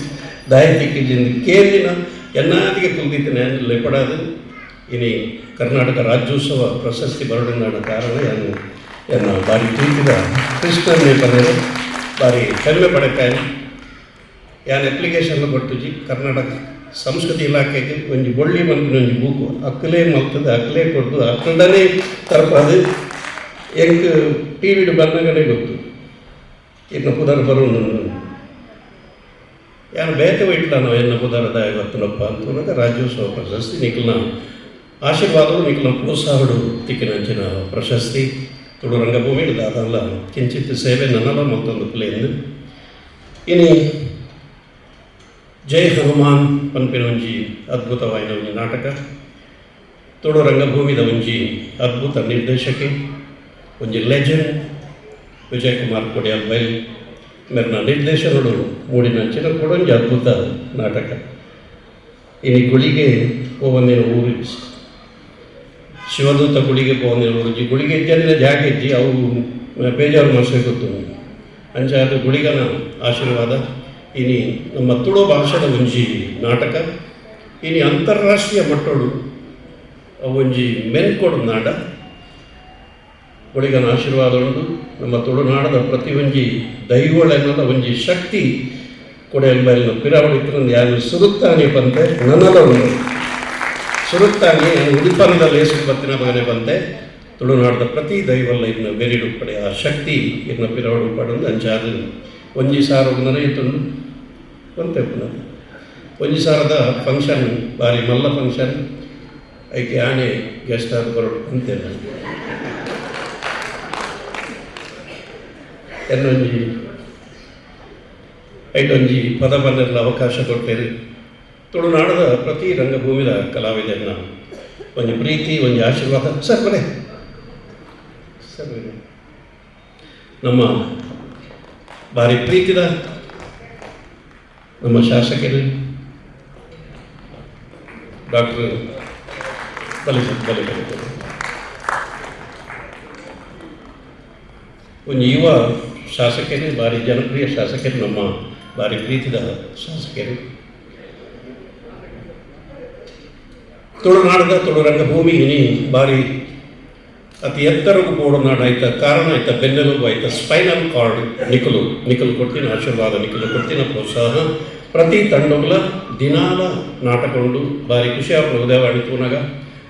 ದಾಯ ತಿಕ್ಕಿಜಿಂದ ಕೇಂದಿನ ಎನ್ನಾದಿಗೆ ಕುಲ್ದಿತ್ತೇನೆ ಲೆಪಡಾದು ಇನಿ ಕರ್ನಾಟಕ ರಾಜ್ಯೋತ್ಸವ ಪ್ರಶಸ್ತಿ ಬರಡಿನ ಕಾರಣ ಯಾನು ಎನ್ನ ಬಾರಿ ಪ್ರೀತಿದ ಕೃಷ್ಣನ್ನೇ ಪನೇರು ಬಾರಿ ಹೆಮ್ಮೆ ಪಡೆಕಾಯಿ ಯಾನ್ ಅಪ್ಲಿಕೇಶನ್ ಕೊಟ್ಟುಜಿ ಕರ್ನಾಟಕ ಸಂಸ್ಕೃತಿ ಇಲಾಖೆಗೆ ಒಂಜಿ ಬೊಳ್ಳಿ ಮಲ್ಪಿನ ಒಂಜಿ ಬೂಕು ಅಕ್ಕಲೇ ಮಲ್ತದೆ ಅಕ್ಕಲೇ ಕೊಟ್ಟು ಅಕ್ಕಂಡನೇ ತರಪಾದು ಎಂಕ್ ಟಿ ವಿಡ್ ಬನ್ನಗನೇ ಗೊತ್ತು ಇನ್ನು ಪುದರ್ ಬರೋಣ ಯಾನು ಬೇತೆ ಇಟ್ಲ ಎನ್ನ ಪುದರ್ ದಾಯ ಗೊತ್ತನಪ್ಪ ಅಂತ ರಾಜ್ಯೋತ್ಸವ ಪ್ರಶಸ್ತಿ ನಿಖಲ್ನ ಆಶೀರ್ವಾದವು ನಿಖಲ್ನ ಪ್ರೋತ್ಸಾಹಡು ತಿಕ್ಕಿನಂಚಿನ ಪ್ರಶಸ್ತಿ ತುಳು ರಂಗಭೂಮಿ ದಾದಲ್ಲ ಕಿಂಚಿತ್ ಸೇವೆ ನನ್ನಲ ಮತ್ತೊಂದು ಪ್ಲೇಂದು ಇನಿ ಜೈ ಹನುಮಾನ್ ಪನ್ಪಿನ ಒಂಜಿ ಅದ್ಭುತವಾಯಿನ ಒಂಜಿ ನಾಟಕ ತುಳು ರಂಗಭೂಮಿದ ಒಂಜಿ ಅದ್ಭುತ ನಿರ್ದೇಶಕೆ ಒಂಜಿ ಲೆಜೆಂಡ್ ವಿಜಯ್ ಕುಮಾರ್ ಕೊಡಿಯಾಲ್ ಬೈಲ್ ಮೆರ್ನ ನಿರ್ದೇಶನಡು ಮೂಡಿನಂಚಿನ ಕೂಡ ಒಂಜಿ ಅದ್ಭುತ ನಾಟಕ. ಇನಿ ಗುಳಿಗೆ ಪೋವಂದಿನ ಊರು ಶಿವದೂತ ಗುಳಿಗೆ ಪೋವಂದಿನ ಊರು ಗುಳಿಗೆ ಇಜ್ಜಂದಿನ ಜಾಗ ಇಜ್ಜಿ ಅವು ಬೇಜಾರು ಮನಸ್ಸು ಗೊತ್ತು ಅಂಚಾದ ಗುಳಿಗನ ಆಶೀರ್ವಾದ. ಇನಿ ನಮ್ಮ ತುಳು ಭಾಷೆದ ಒಂಜಿ ನಾಟಕ ಇನಿ ಅಂತಾರಾಷ್ಟ್ರೀಯ ಮಟ್ಟೋಡು ಒಂಜಿ ಮೆನ್ಕೊಡು ನಾಡ ಗುಳಿಗನ ಆಶೀರ್ವಾದ ಉಂಡು. ನಮ್ಮ ತುಳುನಾಡದ ಪ್ರತಿ ಒಂಜಿ ದೈವಳೆನ್ನದ ಒಂಜಿ ಶಕ್ತಿ ಕೊಡೆಯಲ್ ಪಿರಾವಳಿ ಯಾನು ಸುರುತ್ತಾನೆ ಪಂತೆ, ನನಲ ಉಂಡು. ಸುರುತ್ತಾನೆ ಉದಿಪನದ ಲೇಸು ಬತ್ತಿನ ಮಗನೆ ಬಂತೆ. ತುಳುನಾಡದ ಪ್ರತಿ ದೈವಲ್ಲ ಇನ್ನು ಬೆರಿಡುಪ್ಪಡೆ, ಆ ಶಕ್ತಿ ಇನ್ನು ಪಿರಾವಳಿ ಉಪ್ಪಡೊಂದು. ಅಂಚಾದ ಒಂಜಿ ಸಾರ ಇತ್ತುಂಡು ಒಂತೆ ಪುನಃ ಒಂಜಿ ಸಾರದ ಫಂಕ್ಷನ್, ಬಾರಿ ಮಲ್ಲ ಫಂಕ್ಷನ್. ಐಕೆ ಆನೆ ಗೆಸ್ಟ್ ಆದ ಬರೋಡು ಅಂತೇನೆ. ಎನ್ನೊಂಜಿ ಐಟೊಂಜಿ ಪದ ಬಂದಿರಲು ಅವಕಾಶ ಕೊಡ್ತೇನೆ. ತುಳುನಾಡದ ಪ್ರತಿ ರಂಗಭೂಮಿದ ಕಲಾವಿದರನ್ನ ಒಂಜಿ ಪ್ರೀತಿ, ಒಂಜಿ ಆಶೀರ್ವಾದ. ಸರ್ ಬರೇ ಸರ್, ನಮ್ಮ ಭಾರಿ ಪ್ರೀತಿದ ನಮ್ಮ ಶಾಸಕರು ಡಾಕ್ಟರ್ ಬಲಿ ಬಲಿ ಬಲಿ ಬಲಿ. ಒಂದು ಯುವ ಶಾಸಕರು, ಭಾರಿ ಜನಪ್ರಿಯ ಶಾಸಕರು, ನಮ್ಮ ಭಾರಿ ಪ್ರೀತಿದ ಶಾಸಕರು. ತುಳುನಾಡದ ತುಳು ರಂಗಭೂಮಿ ಇನಿ ಭಾರಿ ಅತಿ ಎತ್ತರಕ್ಕೂ ಪೋಡು ಆಯ್ತ ಕಾರಣ ಆಯ್ತ ಬೆನ್ನೆಲುಬು ಆಯ್ತ ಸ್ಪೈನಲ್ ಕಾರ್ಡ್ ನಿಖಲು ನಿಖಲು ಕೊಡ್ತೀನಿ ಆಶೀರ್ವಾದ, ನಿಖಲು ಕೊಡ್ತಿನ ಪ್ರೋತ್ಸಾಹ. ಪ್ರತಿ ತಂಡಗಳ ದಿನಾಲ ನಾಟಕ ಉಂಡು, ಭಾರಿ ಖುಷಿ ಆಪುಂಡು ಉದಯವಾಣಿ ತೂನಗ.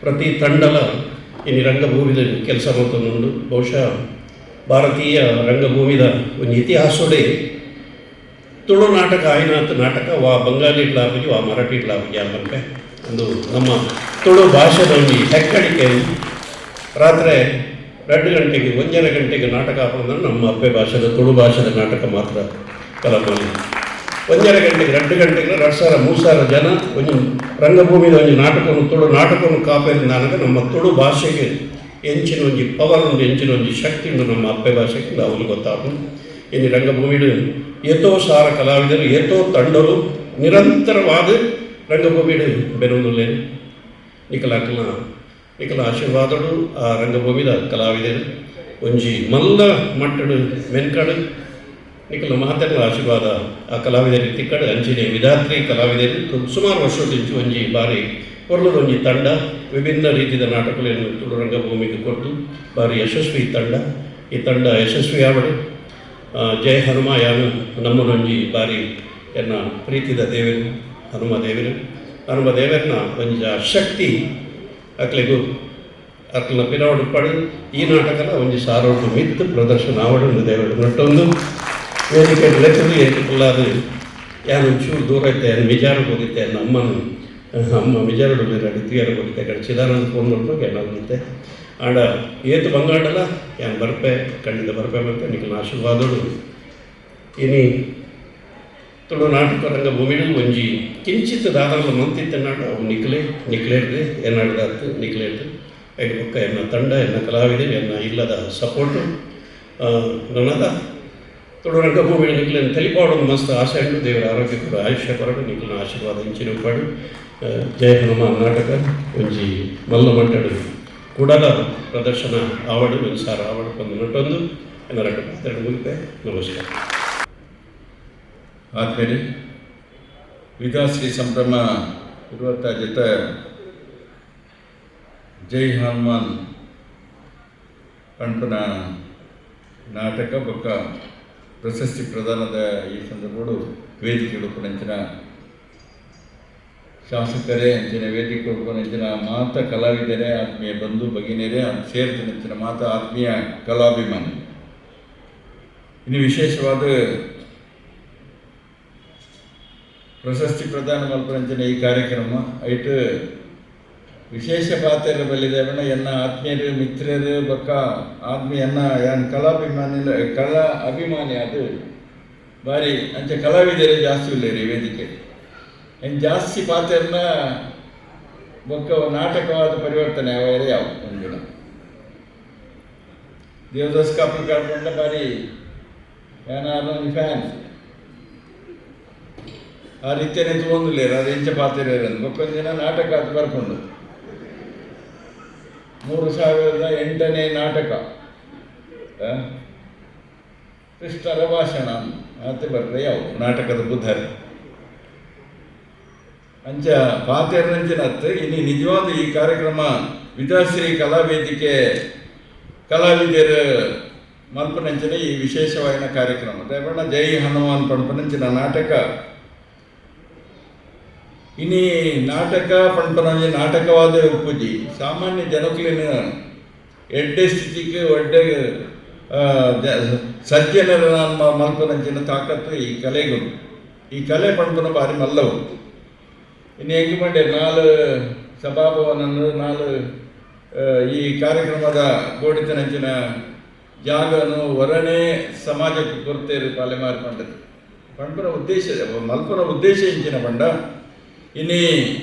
ಪ್ರತಿ ತಂಡಲ ಇನಿ ರಂಗಭೂಮಿದ ಕೆಲಸ ಮಲ್ತೊಂದುಂಡು. ಬಹುಶಃ ಭಾರತೀಯ ರಂಗಭೂಮಿದ ಒಂದು ಇತಿಹಾಸೋಡೆ ತುಳು ನಾಟಕ ಆಯ್ನಾತ್ ನಾಟಕ ವಾ ಬಂಗಾಲಿ ಇಡ್ಲಾಪುಜಿ, ವಾ ಮರಾಠಿ ಇಡ್ಲಾಪುಜಿ ಪನ್ಪೆ. ಒಂದು ನಮ್ಮ ತುಳು ಭಾಷೆದ ಒಂಜಿ ಹೆಕ್ಕಡಿಕೆ. ರಾತ್ರಿ 2 ಗಂಟೆಗೆ 1.5 ಗಂಟೆಗೆ ನಾಟಕ ಹಾಕೋದಂದ್ರೆ ನಮ್ಮ ಅಪ್ಪೆ ಭಾಷೆದ ತುಳು ಭಾಷೆದ ನಾಟಕ ಮಾತ್ರ ಕಲಮಲ್ಲಿ. 1.5 ಗಂಟೆಗೆ 2 ಗಂಟೆಗೆ 2000 3000 ಜನ ಒಂಜಿ ರಂಗಭೂಮಿದ ಒಂಜಿ ನಾಟಕವನ್ನು, ತುಳು ನಾಟಕವನ್ನು ಕಾಪೇರಿನಾಗ ನಮ್ಮ ತುಳು ಭಾಷೆಗೆ ಎಂಚಿನ ಒಂಜಿ ಪವರ್ ಉಂಡು, ಎಂಚಿನ ಒಂಜಿ ಶಕ್ತಿ ಉಂಡು ನಮ್ಮ ಅಪ್ಪೆ ಭಾಷೆಗೆ ಅವನು ಗೊತ್ತಾಪುಂಡು. ಇನ್ನು ರಂಗಭೂಮಿಡು ಏತೋ ಸಾರ ಕಲಾವಿದರು, ಏತೋ ತಂಡರು ನಿರಂತರವಾದ ರಂಗಭೂಮಿಡು ಬೆನೊಂದುಲ್ಲೇನು. ನಿಕಲಾಕಲ್ನ ನಿಕಲ ಆಶೀರ್ವಾದಡು ಆ ರಂಗಭೂಮಿದ ಕಲಾವಿದರು ಒಂಜಿ ಮಲ್ಲ ಮಟ್ಟಡು ಮೆನ್ಕಡು. ನಿಕಲ ಮಾತೆರ್ನ ಆಶೀರ್ವಾದ ಆ ಕಲಾವಿದರಿಗೆ ತಿಕ್ಕಡು. ಅಂಚಿನೆ ವಿಧಾತ್ರಿ ಕಲಾವಿದರು ಸುಮಾರು ವರ್ಷದಿಂಚು ಒಂಜಿ ಬಾರಿ ಪೊರ್ಲದ ಒಂಜಿ ತಂಡ, ವಿಭಿನ್ನ ರೀತಿಯ ನಾಟಕಗಳನ್ನು ತುಳು ರಂಗಭೂಮಿಗೆ ಕೊಟ್ಟು ಬಾರಿ ಯಶಸ್ವಿ ತಂಡ. ಈ ತಂಡ ಯಶಸ್ವಿ ಆವಡು. ಜಯ ಹನುಮ ಯಾನು ನಮ್ಮನೊಂಜಿ ಬಾರಿ ಎನ್ನ ಪ್ರೀತಿದ ದೇವರು ಹನುಮ ದೇವರು. ಹನುಮ ದೇವರನ್ನ ಒಂಜಿ ಆ ಶಕ್ತಿ ಅಕ್ಲೆಗು ಅಕ್ಲೆನ ಪಿರವಡು ಪಡು. ಈ ನಾಟಕನ ಒಂಜಿ ಸಾರೋಟು ಮಿತ್ತು ಪ್ರದರ್ಶನ ಆವಡು ದೇವರು ನಟ್ಟೊಂದು ವೇದಿಕೆ ಲೆಕ್ಕದು ಏಕಲಾದ ಯಾನು ಒಂಚೂರು ದೂರ ಐತೆ, ಯಾನು ಮಿಜಾರು ಹೋಗಿದ್ದೆ, ಅಮ್ಮನ ಅಮ್ಮ ಮಿಜಾರು ತೀಯರ ಹೋಗಿದ್ದೆ, ಕಡೆ ಚಿದಾನಂದ ಫೋನ್ ಮಾಡ್ಬೇಕು ಏನಾಗುತ್ತೆ ಆಂಡ ಏತು ಬಂಗಾಂಡಲ ಯಾನು ಬರ್ಪೆ, ಖಂಡಿತ ಬರ್ಪೆ ಬರ್ಪೆ ನಿಖಲ್ನ ಆಶೀರ್ವಾದಡು. ಇನಿ ತುಳು ನಾಟಕ ರಂಗಭೂಮಿಡು ಒಂಜಿ ಕಿಂಚಿತ್ ದಾದಲ ಮಂತಿತ್ತನಾಡ ಅವು ನಿಕ್ಲೆ ನಿಕ್ಲೇರ್ದು ಏನಾಡ್ದಾತು ನಿಕ್ಲೇರ್ದು. ಐದು ಬೊಕ್ಕ ಎನ್ನ ತಂಡ, ಎನ್ನ ಕಲಾವಿದರು, ಎನ್ನ ಇಲ್ಲದ ಸಪೋರ್ಟು ನನ್ನದ ತುಳು ರಂಗಭೂಮಿ ನಿಕ್ಲೆನ್ ತೆಲಿಪಾಡೊಂದು ಮಸ್ತ್ ಆಸೆ ಉಂಡು. ದೇವರ ಆರೋಗ್ಯ ಕೂಡ ಆಯುಷ್ಯ ಕೊರಡು, ನಿಕ್ಲೆನ ಆಶೀರ್ವಾದ ಇಂಚಿನ ಉಪ್ಪಡು. ಜಯ ಹನುಮಾನ್ ನಾಟಕ ಒಂಜಿ ಮಲ್ಲ ಮಟ್ಟಡು ಕೂಡಲ ಪ್ರದರ್ಶನ ಆವಡು, ಒಂಜಿ ಸಾರ ಆವಡು ಒಂದು ನಟೊಂದು ಎನ್ನ ರಡ್ಡು ಪಾತ್ರ ಮುಗಿಪೆ. ನಮಸ್ಕಾರ. ಆದ್ಮೇಲೆ ವಿದಾಶ್ರೀ ಸಂಭ್ರಮ ಇರುವಂಥ ಜೊತೆ ಜೈ ಹನುಮಾನ್ ಪನ್ಪುನ ನಾಟಕ ಬೊಕ್ಕ ಪ್ರಶಸ್ತಿ ಪ್ರದಾನದ ಈ ಸಂದರ್ಭಡು ವೇದಿಕೆ ಉಪ್ಪುನಂಚಿನ ಶಾಸಕರೇ, ಅಂಚಿನ ವೇದಿಕೆ ಉಪ್ಪುನಂಚಿನ ಮಾತ ಕಲಾವಿದರೇ, ಆತ್ಮೀಯ ಬಂಧು ಭಗಿನಿಯರೇ, ಸೇರ್ತಿನಂಚಿನ ಮಾತ ಆತ್ಮೀಯ ಕಲಾಭಿಮಾನಿ. ಇನ್ನು ವಿಶೇಷವಾದ ಪ್ರಶಸ್ತಿ ಪ್ರದಾನ ಮಲ್ಪುನಂಚಿನ ಈ ಕಾರ್ಯಕ್ರಮ ಐಟ್ ವಿಶೇಷ ಪಾತ್ರ ಬಲ್ಲಿದೆ. ಎನ್ನ ಆತ್ಮೀಯರು, ಮಿತ್ರರು ಬೊಕ್ಕ ಆತ್ಮೀಯ ಎನ್ನ ಯಾನ್ ಕಲಾಭಿಮಾನಿ, ಕಲಾ ಅಭಿಮಾನಿ ಅದು ಬಾರಿ ಅಂಚೆ ಕಲಾವಿದರೆ ಜಾಸ್ತಿ ಉಲ್ಲೇರಿ ವೇದಿಕೆ ಇನ್ನು ಜಾಸ್ತಿ ಪಾತ್ರನ ಬೊಕ್ಕ ನಾಟಕವಾದ ಪರಿವರ್ತನೆ ಅವರೇ ಯಾವ ಒಂದಿನ ದೇವದಾಸ್ ಕಾಪು ಕಾಡ್ಕೊಂಡ ಬಾರಿ ಯಾನಾರು ಫ್ಯಾನ್ ಆ ರೀತಿಯೇ ತೂವೊಂದುಲ್ಲೆರ್ ಅದು ಎಂಚ ಪಾತೆರ್ಯೆರ್ ಬೊಕ್ಕೊಂಜಿ ದಿನ ನಾಟಕ ಅದು ಬರ್ಪುಂಡು. 3008ನೇ ನಾಟಕ ಕೃಷ್ಣರ ಭಾಷಣ ಆತೆ ಬರ್ರೆ ಯಾವ ನಾಟಕದ ಬುಧರ್ ಅಂಚ ಪಾತೆರ್ನಂಚಿನತ್ತು. ಇನಿ ನಿಜವಾದ ಈ ಕಾರ್ಯಕ್ರಮ ವಿದಾಶ್ರೀ ಕಲಾವೇದಿಕೆ ಕಲಾವಿದರ ಮಲ್ಪನಂಚಿನ ಈ ವಿಶೇಷವಾದ ಕಾರ್ಯಕ್ರಮ. ದಯಪಂಡ ಜೈ ಹನುಮಾನ್ ಪನ್ಪುನಂಚಿನ ನಾಟಕ ಇನಿ ನಾಟಕ ಪನ್ಪುನ ಒಂಜಿ ನಾಟಕವಾದ ಉಪ್ಪುಜಿ. ಸಾಮಾನ್ಯ ಜನಕುಲೆನ ಎಡ್ಡೆ ಸ್ಥಿತಿಗೆ ಒಡ್ಡೆ ಸಜ್ಜನರ ಮಲ್ಪುನಂಚಿನ ತಾಕತ್ತು ಈ ಕಲೆಗಳು. ಈ ಕಲೆ ಪನ್ಪುನ ಬಾರಿ ಮಲ್ಲವು. ಇನ್ನು ಎಂಕ್ ಪಂಡೆ ನಾಲ್ ಸಭಾಭವನ, ನಾಲ್ ಈ ಕಾರ್ಯಕ್ರಮದ ಬೋಡಿತನಂಚಿನ ಜಾಗನು ಹೊರನೇ ಸಮಾಜಕ್ಕೆ ಕೊರ್ತೇರು ಪಾಲೆಮಾರು ಪಂಡದು ಪನ್ಪುನ ಉದ್ದೇಶ, ಮಲ್ಪುನ ಉದ್ದೇಶ ಇಂಚಿನ ಪಂಡ ಇನಿ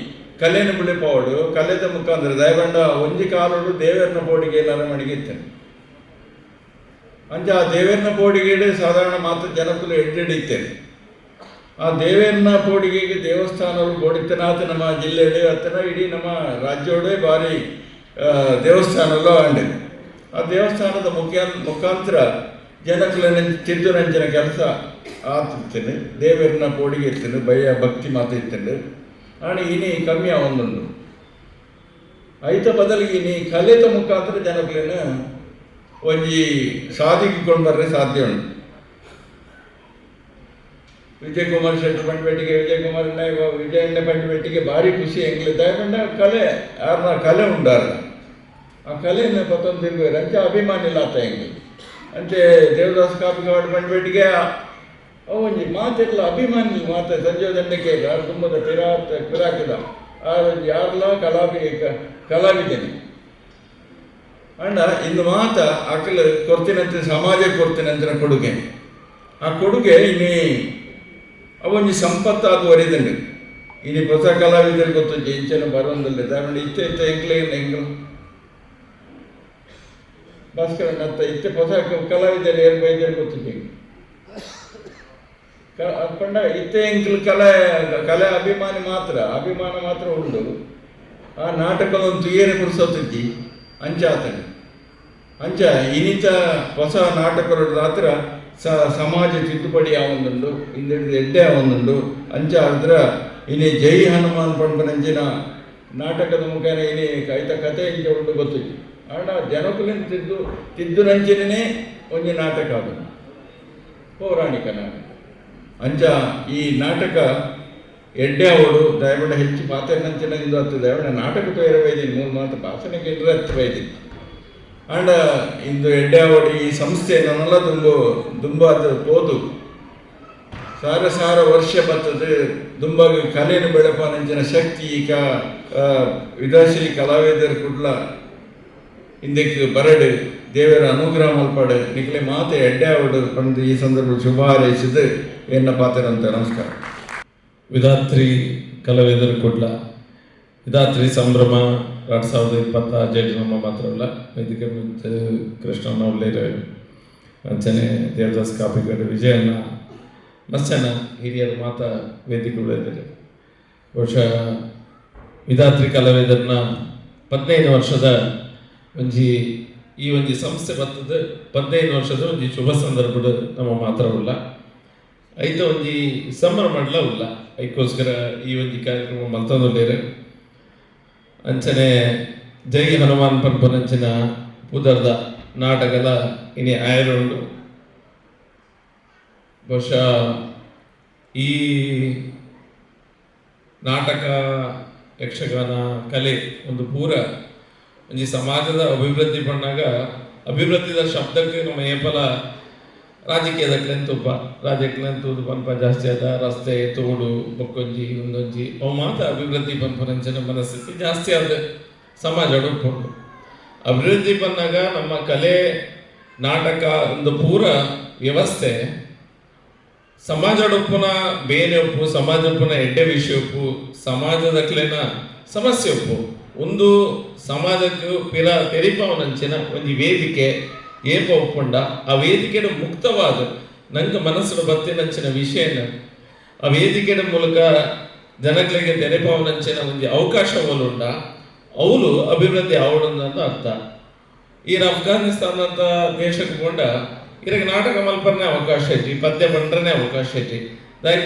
ಕಲೆನ ಬುಳೆಪಾವಡು ಕಲೆದ ಮುಖಾಂತರ. ದಯಬಂಡ ಒಂಜಿ ಕಾಲೋಡು ದೇವೆರ್ನ ಪೋಡಿಗೆ ಅರಮಣಿಗೆ ಇತ್ತೇನೆ. ಅಂಚ ಆ ದೇವೆರ್ನ ಪೋಡಿಗೆಡು ಸಾಧಾರಣ ಮಾತ್ರ ಜನಕುಲು ಎಡ್ಡೆಡ್ ಇತ್ತೇನೆ. ಆ ದೇವೆರ್ನ ಪೋಡಿಗೆಗೆ ದೇವಸ್ಥಾನಗಳು ಬೋಡಿತ್ತನಾಥ ನಮ್ಮ ಜಿಲ್ಲೆಡು ಅತ್ತನ ಇಡೀ ನಮ್ಮ ರಾಜ್ಯೋಡೇ ಭಾರಿ ದೇವಸ್ಥಾನಗಳು ಅಂಡಿದೆ. ಆ ದೇವಸ್ಥಾನದ ಮುಖಾಂತರ ಜನಕುಲೆನ ತಿದ್ದುನಂಚಿನ ಕೆಲಸ ಆತಿತ್ತೇನೆ. ದೇವೆರ್ನ ಪೋಡಿಗೆ ಇತ್ತೇನೆ, ಭಯ ಭಕ್ತಿ ಮಾತ ಇತ್ತೇನೆ. ಆಂಡ ಇನಿ ಕಮ್ಮಿ ಆವೊಂದುಂಡು. ಐತ ಬದಲಿಗೆ ಇನಿ ಕಲೆತ ಮುಖಾಂತರ ಜನಕುಲೆನ ಒಂಜಿ ಸಾದಿಗೆ ಕೊಂಡು ಬರ್ರೆ ಸಾಧ್ಯ ಉಂಟು. ವಿಜಯ್ ಕುಮಾರ್ ಶೆಟ್ಟಿ ಪಂಡ್ಪೆಟ್ಟಿಗೆ, ವಿಜಯ್ ಕುಮಾರ್ ವಿಜಯಣ್ಣ ಪಂಡ್ಪೆಟ್ಟಿಗೆ ಭಾರಿ ಖುಷಿ ಎಂಗ್ಲು. ದಯಪಂಡ ಕಲೆ ಆರ್ನ ಕಲೆ ಉಂಡಾರ, ಆ ಕಲೆಯನ್ನು ಪತ್ತೊಂದು ತಿರುಗುವರು. ಅಂಚೆ ಅಭಿಮಾನಿಲಾತ ಎಂಗ್ಲು. ಅಂಚೆ ದೇವದಾಸ್ ಕಾಪಿಕಾಡ್ ಪಂಡ್ಪೆಟ್ಟಿಗೆ ಅವು ಒಂಜಿ ಮಾತೆರ್ಲ ಅಭಿಮಾನಿ ಮಾತ. ಸಂಜೀವ ದಂಡಕೆ ಆರ್ ತುಂಬದ ಪಿರಾತ್ ಪಿರಾಕಿದ ಆರ್ ಒಂಜಿ ಯಾರ್ಲ ಕಲಾವಿದನೆ. ಅಂಡ ಇಂದು ಮಾತ ಅಕಲ್ ಕೊರ್ತಿನಂತೆ ಸಮಾಜಕ್ಕೆ ಕೊರ್ತಿನಂಚಿನ ಕೊಡುಗೆ. ಆ ಕೊಡುಗೆ ಇನಿ ಅವೊಂಜಿ ಸಂಪತ್ತಾದ ಒರಿದಂಡು. ಇನಿ ಹೊಸ ಕಲಾವಿದರು ಗೊತ್ತುಂಜಿ ಇಂಚನ ಬರೋಂದಿಲ್ಲ. ದಾಯೆಪಂಡ ಇತ್ತೆ ಇತ್ತೆ ಎಂಕ್ಲೆ ಎಂಕ್ಲು ಭಾಸ್ಕರ ಅತ್ತ ಇತ್ತೆ ಹೊಸ ಕಲಾವಿದರು ಏರ್ ಬೈದರು ಗೊತ್ತುಂಜಿ. ಪಂಡ ಇತ್ತೆ ಎಂಕ್ಲು ಕಲೆ ಕಲೆ ಅಭಿಮಾನಿ ಮಾತ್ರ, ಅಭಿಮಾನ ಮಾತ್ರ ಉಂಡು. ಆ ನಾಟಕದೊಂದು ತುಯೇರೆ ಪುರ್ಸೊತ್ತಿದ್ದಿ ಅಂಚ ಆತನೆ. ಅಂಚ ಇನಿತ ಹೊಸ ನಾಟಕದ ಮಾತ್ರ ಸಮಾಜ ತಿದ್ದುಪಡಿ ಆವೊಂದುಂಡು, ಇಂದೆಡ್ದು ಎಡ್ಡೆ ಆವೊಂದುಂಡು. ಅಂಚ ಆದ್ರ ಇನಿ ಜೈ ಹನುಮಾನ್ ಪನ್ಪುನಂಚಿನ ನಾಟಕದ ಮುಖೇನ ಇನಿ ಐತ ಕತೆ ಇಂಚ ಉಂಡು ಗೊತ್ತಿಜ್ಜಿ. ಆಂಡ ಜನಕುಲೆನ್ ತಿದ್ದುನಂಚಿನೇ ಒಂಜಿ ನಾಟಕ ಅದು, ಪೌರಾಣಿಕ ನಾಟಕ. ಅಂಚ ಈ ನಾಟಕ ಎಡ್ಡೆ ಅವಳು. ದಯವಿಡ ಹೆಚ್ಚು ಪಾತೆರ್ನಂಚಿನ ಇಂದು ಅತ್ತು. ದಯವಿಡ ನಾಟಕ ತೋರ ಬೈದೀನಿ, ಮೂರು ಮಾತು ಭಾಷಣಕ್ಕೆ ಇಂದ್ರ ಹತ್ತು ಬೈದೀನಿ. ಆಂಡ ಇಂದು ಎಡ್ಡೆ ಅವಳು. ಈ ಸಂಸ್ಥೆ ನನ್ನೆಲ್ಲ ದುಂಬು ದುಂಬಾದ ಪೋದು ಸಾರ ಸಾರ ವರ್ಷ ಬರ್ತದೆ. ದುಂಬಾಗಿ ಕಲೆಯನ್ನು ಬೆಳಪನಂಚಿನ ಶಕ್ತಿ ಈಗ ವಿದಾಶಿ ಕಲಾವಿದರು ಕುಡ್ಲ ಇಂದಕ್ಕೆ ಬರಡು. ದೇವರ ಅನುಗ್ರಹ ಮಲ್ಪಾಡು. ನಿಕ್ಲೆ ಮಾತೆ ಎಡ್ಡೆ ಅವಡು ಪಂದು ಈ ಸಂದರ್ಭ ಶುಭ ಹಾರೈಸಿದ್ದು ಎನ್ನ ಪಾತ್ರರಂತ. ನಮಸ್ಕಾರ. ವಿಧಾತ್ರಿ ಕಲಾವಿದರು ಕುಡ್ಲ, ವಿಧಾತ್ರಿ ಸಂಭ್ರಮ 2026 ನಮ್ಮ ಮಾತ್ರವಲ್ಲ. ವೇದಿಕೆ ಮುಂಚೆ ಕೃಷ್ಣನ ಒಳ್ಳೇರು, ಅಂಚನೆ ದೇವದಾಸ್ ಕಾಪಿಕಾಡು, ವಿಜಯಣ್ಣ, ಮಸ್ತ್ ಹಿರಿಯರು ಮಾತ ವೇದಿಕೆ ಉಳಿದಿದ್ದಾರೆ. ಬಹುಶಃ ವಿಧಾತ್ರಿ ಕಲಾವಿದರನ್ನ 15 ವರ್ಷದ ಒಂಜಿ ಈ ಒಂಜಿ ಸಂಸ್ಥೆ ಬರ್ತದೆ. 15 ವರ್ಷದ ಒಂಜಿ ಶುಭ ಸಂದರ್ಭದ ನಮ್ಮ ಮಾತ್ರವಲ್ಲ, ಐತ ಒಂಜಿ ಸಂಭ್ರಮ ಉಲ್ಲ. ಐಕ್ಕೋಸ್ಕರ ಈ ಒಂಜಿ ಕಾರ್ಯಕ್ರಮ ಮಲ್ತೊಂದುಲ್ಲೆರ್. ಅಂಚನೆ ಜೈ ಹನುಮಾನ್ ಪನ್ಪುನಂಚಿನ ಪುದರ್ದ ನಾಟಕದ ಇನಿ ಆಯರುಂಡು. ಬಹುಶಃ ಈ ನಾಟಕ, ಯಕ್ಷಗಾನ ಕಲೆ ಒಂದು ಪೂರ ಒಂಜಿ ಸಮಾಜದ ಅಭಿವೃದ್ಧಿ ಪಣ್ಣಾಗ, ಅಭಿವೃದ್ಧಿದ ಶಬ್ದಕ್ಕೆ ನಮ್ಮ ಏಪಲ ರಾಜಕೀಯದಕ್ಲೆನ್ ತುಪ್ಪ ರಾಜಕ್ಲೆನ್ ತೂದು ಪನ್ಪ ಜಾಸ್ತಿ ಆದ ರಸ್ತೆ, ತೋಡು, ಬೊಕ್ಕೊಂಜಿ ಒಂದೊಂಜಿ ಅವು ಮಾತ ಅಭಿವೃದ್ಧಿ ಪನ್ಪುನಂಚಿನ ಮನಸ್ಥಿತಿ ಜಾಸ್ತಿ ಆದ ಸಮಾಜ ಉಪ್ಪುಂಡು. ಅಭಿವೃದ್ಧಿ ಬಂದಾಗ ನಮ್ಮ ಕಲೆ, ನಾಟಕ ಒಂದು ಪೂರ ವ್ಯವಸ್ಥೆ ಸಮಾಜಡೊಪ್ಪುನ ಬೇನೆ ಉಪ್ಪು, ಸಮಾಜ ಉಪ್ಪುನ ಎಡ್ಡೆ ವಿಷಯ ಉಪ್ಪು, ಸಮಾಜದಕ್ಲೆನ ಸಮಸ್ಯೆ ಉಪ್ಪು, ಒಂದು ಸಮಾಜಕ್ಕೆ ಪಿರ ತೆರಿಪವನಂಚಿನ ಒಂಜಿ ವೇದಿಕೆ ಏಪ ಉಪ್ಪುಂಡ, ಆ ವೇದಿಕೆಯ ಮುಕ್ತವಾದ ನಂಗೆ ಮನಸ್ಸು ಬತ್ತಿನಂಚಿನ ವಿಷಯನ ಆ ವೇದಿಕೆಯ ಮೂಲಕ ಜನಗಳಿಗೆ ತೆರೆಪವನಂಚಿನ ಒಂಜಿ ಅವಕಾಶ ಉಂಡ, ಅವಳು ಅಭಿವೃದ್ಧಿ ಆವಡಂತ ಅರ್ಥ. ಈ ಅಫ್ಘಾನಿಸ್ತಾನ ಅಂತ ದೇಶಕ್ಕೆ ಪೋಂಡ ಇರಗೆ ನಾಟಕ ಮಲ್ಪರ್ನೆ ಅವಕಾಶ ಐತಿ, ಪದ್ಯ ಬಂಡ್ರನೆ ಅವಕಾಶ ಐತಿ. ದಾಯೆ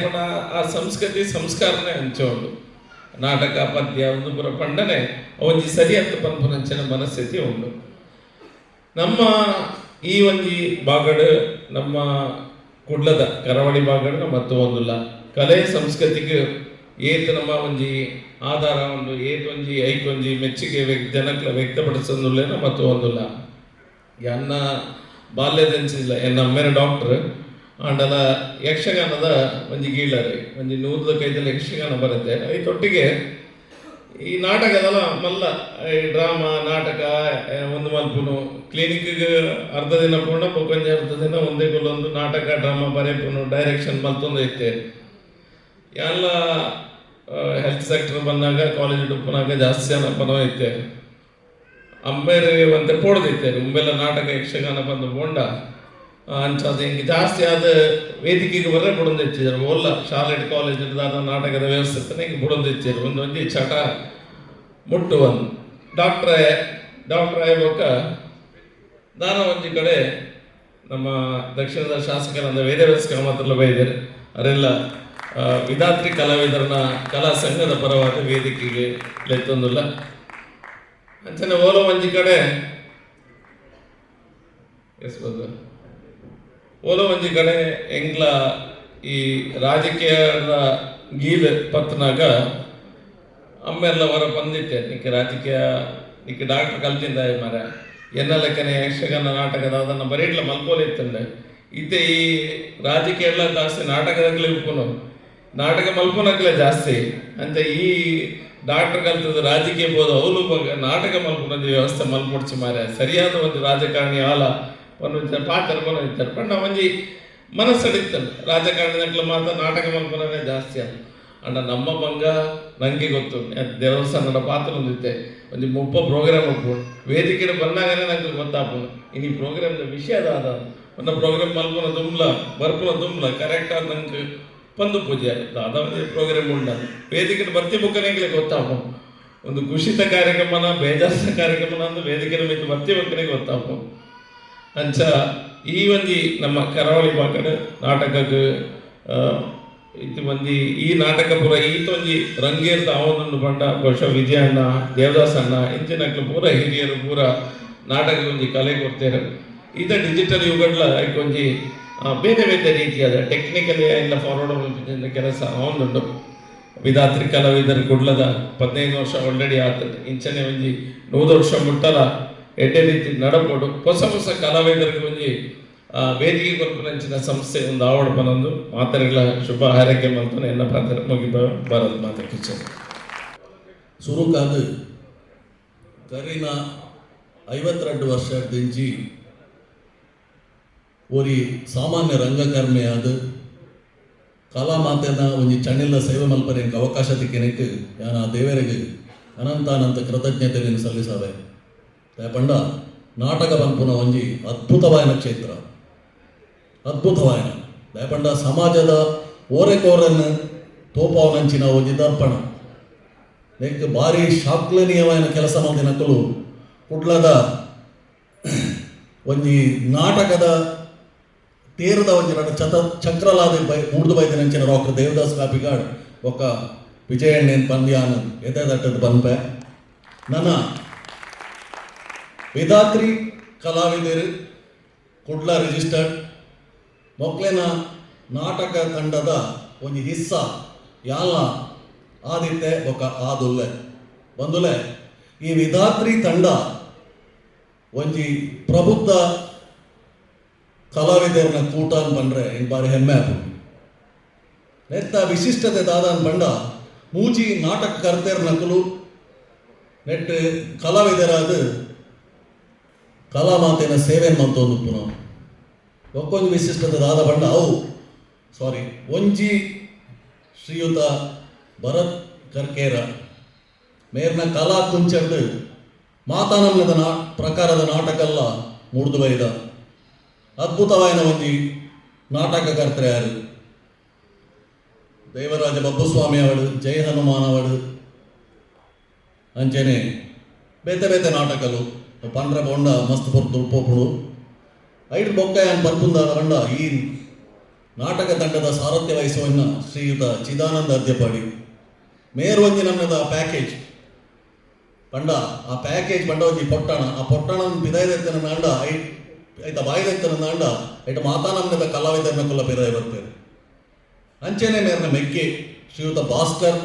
ಆ ಸಂಸ್ಕೃತಿ ಸಂಸ್ಕಾರನೇ ಅಂಚೆ ಉಂಡು. ನಾಟಕ, ಪದ್ಯ ಒಂದು ಪೂರ ಪಂಡನೆ ಒಂಜಿ ಸರಿ ಅಂತ ಪನ್ಪುನಂಚಿನ ಮನಸ್ಥಿತಿ ಉಂಡು. ನಮ್ಮ ಈ ಒಂಜಿ ಬಾಗಡು, ನಮ್ಮ ಕುಡ್ಲದ ಕರಾವಳಿ ಬಾಗಡು ಮತ್ತು ಒಂದುಲ್ಲ ಕಲೆ ಸಂಸ್ಕೃತಿಗೆ. ಏತ್ ನಮ್ಮ ಒಂಜಿ ಆಧಾರ ಉಂಡು, ಏತ್ ಒಂಜಿ ಐಕೊಂಜಿ ಮೆಚ್ಚುಗೆ ಜನಕ್ಲ ವ್ಯಕ್ತಪಡಿಸೊಂದುಲ್ಲೇನ ಮತ್ತು ಒಂದುಲ್ಲ. ಎನ್ನ ಬಾಲ್ಯದಂಚಿಲ್ಲ, ಎನ್ನ ಅಮ್ಮೇರ ಡಾಕ್ಟರ್ ಆಂಡಲ ಯಕ್ಷಗಾನದ ಒಂಜಿ ಗೀಳರೆ ಒಂಜಿ ನೂರದ ಕೈದಲ್ಲಿ ಯಕ್ಷಗಾನ ಬರುತ್ತೆ. ಐತೊಟ್ಟಿಗೆ ಈ ನಾಟಕದಲ್ಲ ಮಲ್ಲ ಈ ಡ್ರಾಮಾ ನಾಟಕ ಒಂದು ಮಲ್ಪುನು ಕ್ಲಿನಿಕ್ಗೆ ಅರ್ಧ ದಿನ ಪೂರ್ಣ ಬೊಕ್ಕೊಂಜಿ ಅರ್ಧ ದಿನ ಒಂದೇ ಕೊಲ್ಲೊಂದು ನಾಟಕ ಡ್ರಾಮಾ ಬರೆಪುನು ಡೈರೆಕ್ಷನ್ ಮಲ್ತೊಂದು ಇತ್ತೆ. ಎಲ್ಲ ಹೆಲ್ತ್ ಸೆಕ್ಟರ್ ಬಂದಾಗ ಕಾಲೇಜ್ ಉಪ್ಪುನಾಗ ಜಾಸ್ತಿ ಜನ ಪನೋ ಇತ್ತೆ. ಅಂಬೇರು ಒಂತೆ ಪೋಡ್ದಿತ್ತೆ ಉಂಬೆಲ್ಲ ನಾಟಕ ಯಕ್ಷಗಾನ ಬಂದು ಪೋಂಡ ಅಂಚಾದ ಹಿಂಗೆ ಜಾಸ್ತಿ ಆದ ವೇದಿಕೆಗೆ ಬರ್ರೆ ಬುಡೊಂದಿಚ್ಚಿದ್ರು. ಓಲ್ಲ ಶಾಲೆಡ್ ಕಾಲೇಜ್ ದಾದ ನಾಟಕದ ವ್ಯವಸ್ಥೆ ಹಿಂಗೆ ಬುಡೊಂದಿಚ್ಚಿದ್ರು. ಒಂದು ಒಂಜಿ ಚಟ ಮುಟ್ಟು ಒಂದು ಡಾಕ್ಟ್ರೇ ಡಾಕ್ಟ್ರ್ ಆಯ್ಬೊಕ್ಕ ದಾನ ಒಂಜಿ ಕಡೆ ನಮ್ಮ ದಕ್ಷಿಣದ ಶಾಸಕರಾದ ವೇದವ್ಯಾಸ ಕಾಮತ್ರೆಲ್ಲ ಬೈದರು. ಅವರೆಲ್ಲ ವಿಧಾತ್ರಿ ಕಲಾವಿದರನ್ನ ಕಲಾ ಸಂಘದ ಪರವಾದ ವೇದಿಕೆಗೆ ಲೆತ್ತೊಂದುಲ್ಲ. ಅಂಚನೆ ಓಲೋ ಒಂಜಿ ಕಡೆ ಎಸ್ ಬಂದು ಓಲೋ ಒಂಜಿ ಕಡೆ ಎಂಗ್ಲ ಈ ರಾಜಕೀಯದ ಗೀಲ್ ಪತ್ನಾಗ ಅಮ್ಮೆಲ್ಲ ಹೊರ ಬಂದಿತ್ತೆ. ನಿಕ್ಕೆ ರಾಜಕೀಯ ನಿಕ್ಕೆ ಡಾಕ್ಟರ್ ಕಲ್ತಿಂದ ಮಾರ ಎನ್ನ ಲೆಕ್ಕನೆ ಯಕ್ಷಗಾನ ನಾಟಕದ ಅದನ್ನು ಬರೀಡ್ಲ ಮಲ್ಕೋಲಿ ಇತ್ತಂಡೆ. ಇತ್ತೆ ಈ ರಾಜಕೀಯ ಎಲ್ಲ ಜಾಸ್ತಿ ನಾಟಕದಾಗಲೇ ಉಪ್ಪುನು ನಾಟಕ ಮಲ್ಪುನಕ್ಲೆ ಜಾಸ್ತಿ ಅಂತ ಈ ಡಾಕ್ಟರ್ ಕಲ್ತದ್ದು ರಾಜಕೀಯ ಬೋದು ಅವಳು ನಾಟಕ ಮಲ್ಪುನದ ವ್ಯವಸ್ಥೆ ಮಲ್ಪೊಡ್ಚಿ ಮಾರೆ ಸರಿಯಾದ ಒಂದು ರಾಜಕಾರಣಿ ಆಲ ಒಂದು ಪಾತ್ರ ಬನ ಇತ್ತಾರೆ. ಪಂಡ ಒಂಜಿ ಮನಸ್ಸಡಿತ್ತಂಡು ರಾಜಕಾರಣಿ ಮಾತ್ರ ನಾಟಕ ಮಲ್ಪುನನೇ ಜಾಸ್ತಿ ಅಲ್ಲ. ಅಂಡ ನಮ್ಮ ಬಂಗ ನನಗೆ ಗೊತ್ತು ದೇವಸ್ಥಾನದ ಪಾತ್ರ ಒಂದಿತ್ತೆ ಒಂಜಿ 30 ಪ್ರೋಗ್ರಾಮ್ ಉಪ್ಪು ವೇದಿಕೆ ಬಂದಾಗನೇ ನಂಗೆ ಗೊತ್ತಾಪುನು ಇನ್ನು ಈ ಪ್ರೋಗ್ರಾಮ್ದ ವಿಷಯ ದಾದ ಒಂದು ಪ್ರೋಗ್ರಾಮ್ ಮಲ್ಪುನ ದುಮ್ಲ ಬರ್ಪುನ ದುಮ್ಲ ಕರೆಕ್ಟ್ ಆದ ನಂಗೆ ಪಂದು ಪೂಜೆ ದಾದ ಒಂಜಿ ಪ್ರೋಗ್ರಾಮ್ ಉಂಡ ವೇದಿಕೆ ಬರ್ತಿ ಬುಕ್ಕನೆಂಗ್ಲೆ ಗೊತ್ತಾಪು ಒಂದು ಖುಷಿತ ಕಾರ್ಯಕ್ರಮನ ಬೇಜಾರ್ಸ ಕಾರ್ಯಕ್ರಮನ ಅಂದ್ರೆ ವೇದಿಕೆ ಮಿತ್ತು ಬರ್ತಿ ಬುಕ್ಕನಿಗೆ ಗೊತ್ತಾಪು. ಅಂಚ ಈ ಒಂಜಿ ನಮ್ಮ ಕರಾವಳಿ ಭಾಗಡ್ ನಾಟಕಕ್ಕೆ ಇತ್ತು ಒಂಜಿ ಈ ನಾಟಕ ಪೂರ ಈತ ಒಂಜಿ ರಂಗೇರ್ದ ಆವೊಂದುಂಡು ಪಂಡ ಬಹುಶಃ ವಿಜಯ ಅಣ್ಣ ದೇವದಾಸ್ ಅಣ್ಣ ಇಂಚಿನಕ್ಲು ಪೂರ ಹಿರಿಯರು ಪೂರ ನಾಟಕ ಒಂಜಿ ಕಲೆ ಕೊಡ್ತೇರು. ಈತ ಡಿಜಿಟಲ್ ಯುಗಡ್ಲ ಐಕ್ ಒಂಜಿ ಬೇತೆ ಬೇತೆ ರೀತಿಯಾದ ಟೆಕ್ನಿಕಲಿ ಎಲ್ಲ ಫಾರ್ವರ್ಡ್ ಕೆಲಸ ಆವೊಂದುಂಡು. ವಿಧಾತ್ರಿ ಕಲಾವಿದರು ಕುಡ್ಲದ 15 ವರ್ಷ ಆಲ್ರೆಡಿ ಆತದೆ. ಇಂಚನೆ ಒಂಜಿ 100 ವರ್ಷ ಮುಟ್ಟಲ ಎಡ್ಡೆ ರೀತಿ ನಡಪೋಡು ಹೊಸ ಹೊಸ ಕಲಾವಿದರಿಗೆ ಒಂಜಿ ವೇದಿಕೆ ಕೊರ್ಪುನಂಚಿನ ಸಂಸ್ಥೆ ಒಂದು ಆವಡ್ ಪನೊಂದು ಮಾತರೆಗಳ ಶುಭ ಹಾರೈಕೆ ಮಲ್ತೊಂದು ಎನ್ನ ಪಾತ್ರ ಮುಗಿ ಭಾರತ್ ಮಾತೆ ಕಿಚನ್. ಸುರುಕಾದ್ ಕರಿನ 52 ವರ್ಷದಿಂಚಿ ಒರಿ ಸಾಮಾನ್ಯ ರಂಗಕರ್ಮಿಯಾದ ಕಲಾ ಮಾತೆನ ಒಂಜಿ ಚಣಿಲ್ಲ ಸೇವೆ ಮಲ್ಪರೆ ಅವಕಾಶ ತಿಕ್ಕಿನಕ್ಕೆ ಯಾನ ದೇವರಿಗೆ ಅನಂತಾನಂತ ಕೃತಜ್ಞತೆಯನ್ನು ಸಲ್ಲಿಸವೆ. ಪಂಡ ನಾಟಕ ಪನ್ಪುನ ಒಂಜಿ ಅದ್ಭುತವಾಯಿನ ಕ್ಷೇತ್ರ, ಅದ್ಭುತವಾಯಿನ ದಯಪಂಡ ಸಮಾಜದ ಓರೆಕೋರನ್ನು ತೋಪಾವನಂಚಿನ ಒಂಜಿ ದರ್ಪಣ. ನೆಕ್ ಭಾರಿ ಶಾಕ್ಲನೀಯವಾಯಿನ ಕೆಲಸ ಮಲ್ದಿನಕುಲು ಕುಡ್ಲದ ಒಂಜಿ ನಾಟಕದ ತೇರದ ಒಂಜಿ ನಡ ಚತ ಚಕ್ರಲಾದ ಬೈ ಮೂಡ್ದು ಬೈದಿನಂಚಿನ ಡಾಕ್ಟರ್ ದೇವದಾಸ್ ಕಾಪಿಕಾಡ್ ಒಕ್ಕ ವಿಜಯಣ್ಣೇನ್ ಪಂದ್ಯಾನ್ ಎದೆ ದಟ್ಟದ ಪನ್ಪೆ. ನನ್ನ ವಿಧಾತ್ರಿ ಕಲಾವಿದರು ಕುಡ್ಲ ರಿಜಿಸ್ಟರ್ಡ್ ಮೊಕ್ಲೆನ ನಾಟಕ ತಂಡದ ಒಂಜಿ ಹಿಸ್ಸ ಯಾಲ ಆದಿತ್ತೆ ಬೊಕ್ಕ ಆದುಲ್ಲೆ ಬಂದುಲೆ. ಈ ವಿಧಾತ್ರಿ ತಂಡ ಒಂಜಿ ಪ್ರಬುದ್ಧ ಕಲಾವಿದರನ್ನ ಕೂಟ ಪಂಡ್ರೆ ಇನ್ ಬಾರಿ ಹೆಮ್ಮೆ ಆಪುಂಡು. ನೆತ್ತ ವಿಶಿಷ್ಟತೆ ದಾದಾನ್ ಪಂಡ ಮೂಜಿ ನಾಟಕ ಕರ್ತೇರ್ ನಕಲು ನೆಟ್ ಕಲಾವಿದರಾದ ಕಲಾಮಾತೆನ ಸೇವೆ ಮಲ್ತೊಂದುಪ್ಪುನ. ಬೊಕ್ಕೊಂಜಿ ವಿಶಿಷ್ಟತೆ ದಾದ ಪಂಡ ಅವು ಸಾರಿ ಒಂಜಿ ಶ್ರೀಯುತ ಭರತ್ ಕರ್ಕೇರ ಮೇರ್ನ ಕಲಾ ಕುಂಚಡ್ದು ಮಾತಾನಮ್ಮದ ನಾ ಪ್ರಕಾರದ ನಾಟಕಲ್ಲ ಮೂಡ್ದು ಬೈದ ಅದ್ಭುತವಾಯಿನ ಒಂಜಿ ನಾಟಕಕರ್ತರು ಯಾರು ದೇವರಾಜ ಬಬ್ಬುಸ್ವಾಮಿ ಅವಳು, ಜಯ ಹನುಮಾನ್ ಅವಳು, ಅಂಚನೆ ಬೇತೆ ಬೇತೆ ನಾಟಕಲು ಪಂಡ್ರೆ ಬೊಂಡ ಮಸ್ತ್ ಪೊರ್ತು ಪೋಪುಡು. ಐಟ್ ಬೊಕ್ಕ ಯಾನ್ ಪನ್ಪುಂದಾದ ಪಂಡ ಈ ನಾಟಕ ತಂಡದ ಸಾರಥ್ಯ ವಹಿಸುವನ್ನ ಶ್ರೀಯುತ ಚಿದಾನಂದ ಅದ್ಯಪಾಡಿ ಮೇರ್ ಒಂಜಿ ನಮ್ಮದ ಪ್ಯಾಕೇಜ್ ಪಂಡ ಆ ಪ್ಯಾಕೇಜ್ ಪಂಡ ಒಂಜಿ ಪೊಟ್ಟಣ, ಆ ಪೊಟ್ಟಣ ಪಿದಾಯ್ದೆತ್ತನ ನಾಂಡ ಐಟ್ ಐತ ಬಾಯ್ದೆತ್ತನ ನಾಂಡ ಐಟ ಮಾತಾ ನಮ್ಮದ ಕಲಾವಿದರನ್ನ ಕುಲ್ಲ ಪಿದಾಯಿ ಬರ್ತೇವೆ. ಅಂಚೆನೆ ಮೇರ್ನ ಮೆಗ್ಗೆ ಶ್ರೀಯುತ ಭಾಸ್ಕರ್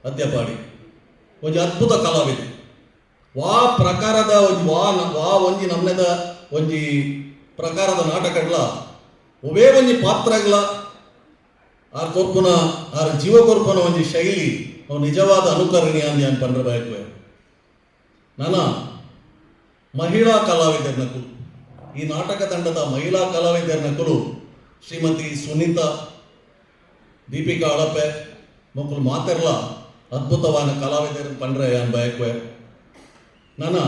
ಅದ್ಯಪಾಡಿ ಒಂಜಿ ಅದ್ಭುತ ಕಲಾವಿದೆ. ವಾ ಪ್ರಕಾರದ ಒಂಜಿ ವಾ ವಾ ಒಂಜಿ ನಮ್ನೆದ ಒಂಜಿ ಪ್ರಕಾರದ ನಾಟಕಗಳ ಒವೇ ಒಂಜಿ ಪಾತ್ರಗಳ ಆರ್ ಕೊರ್ಪುನ, ಆರ್ ಜೀವ ಕೊರ್ಪುನ ಒಂಜಿ ಶೈಲಿ ಅವು ನಿಜವಾದ ಅನುಕರಣೀಯ ಅಂದ್ ಯಾನ್ ಪಂಡ್ರೆ ಬಯಕುವೆ. ನನ ಮಹಿಳಾ ಕಲಾವಿದರ್ನಕುಲು, ಈ ನಾಟಕ ತಂಡದ ಮಹಿಳಾ ಕಲಾವಿದರ್ನಕುಲು ಶ್ರೀಮತಿ ಸುನೀತಾ, ದೀಪಿಕಾ ಅಳಪೆ ಮೊಕ್ಕಲು ಮಾತೆರ್ಲ ಅದ್ಭುತವಾದ ಕಲಾವಿದರು ಪಂಡ್ರೆ ಯಾನ್ ಬಯಕುವೆ. ನನ್ನ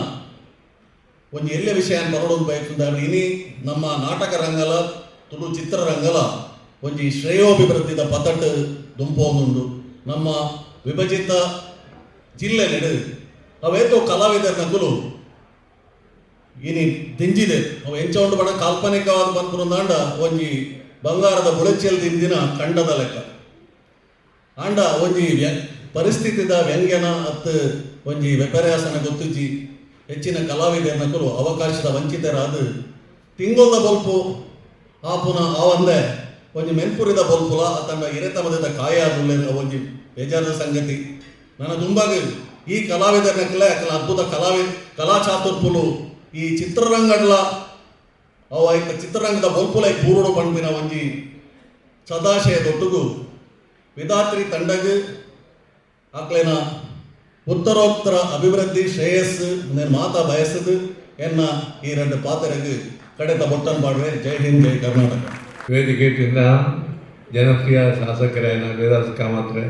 ಒಂಜಿ ಎಲ್ಲೆ ವಿಷಯ ಬರೋಡೊಂದು ಬಯಕುಂದಾಂಡ, ಇನಿ ನಮ್ಮ ನಾಟಕ ರಂಗಲ, ತುಳು ಚಿತ್ರರಂಗಲ ಒಂಜಿ ಶ್ರೇಯೋಭಿವೃದ್ಧಿದ ಪತಟ್ ದುಂಪೋಂದುಂಡು. ನಮ್ಮ ವಿಭಜಿತ ಜಿಲ್ಲೆಲೆಡ್ ಅವೇತೋ ಕಲಾವಿದರ್ನಕುಲು ಇನಿ ದಿಂಜಿದೆ. ಅವು ಎಂಚ ಉಂಡು ಪಂಡ, ಕಾಲ್ಪನಿಕವಾದ ಪನ್ಪುನಂದಾಂಡ ಒಂಜಿ ಬಂಗಾರದ ಬುಳೆಚೆಲ್ ದಿಂಜಿನ ಕಂಡದ ಲೆಕ್ಕ. ಆಂಡ ಒಂಜಿ ಪರಿಸ್ಥಿತಿದ ವ್ಯಂಗ್ಯನ ಅತ್ತು ಒಂಜಿ ವಿಪರ್ಯಾಸನ ಗೊತ್ತುಜ್ಜಿ, ಹೆಚ್ಚಿನ ಕಲಾವಿದರ್ನಕುಲು ಅವಕಾಶದ ವಂಚಿತರಾದ ತಿಂಗೊಲ್ದ ಬೊಲ್ಪು ಆಪುನ ಆವಂದೆ ಒಂಜಿ ಮೆನ್ಪುರಿದ ಬೊಲ್ಪುಲ ಅತ್ತಂಡ ಇರೆತ ಮದದ ಕಾಯ ಆದುಲ್ಲೆರ್. ಒಂಜಿ ಬೇಜಾರದ ಸಂಗತಿ. ನನ್ನ ದುಂಬಾಗ ಈ ಕಲಾವಿದರ್ನಕಲೆ ಅಕಲ ಅದ್ಭುತ ಕಲಾಚಾತುರ್ಪುಲು ಈ ಚಿತ್ರರಂಗಡ್ಲ ಅವು ಐತ ಚಿತ್ರರಂಗದ ಬೊಲ್ಪುಲೈ ಪೂರುಡು ಪನ್ಪಿನ ಒಂಜಿ ಸದಾಶಯದೊಟ್ಟುಗು ವಿಧಾತ್ರಿ ತಂಡಗ್ ಆಕ್ಲೆನ ಉತ್ತರೋತ್ತರ ಅಭಿವೃದ್ಧಿ, ಶ್ರೇಯಸ್ಸು నేను ಮಾತಾ ಬಯಸದು ಎನ್ನ ಈ ಎರಡು ಪಾತ್ರೆಗೆ ಕಡೆತ ಬೊಟ್ಟನ್ ಪಾಡುವೆ. ಜೈ ಹಿಂದ್, ಜೈ ಕರ್ನಾಟಕ. ವೇದಿಕೆಯಿಂದ ಜನಪ್ರಿಯ ಶಾಸಕರಾಯನ ವೇದಾಸ್ ಕಾಮತ್ರೆ,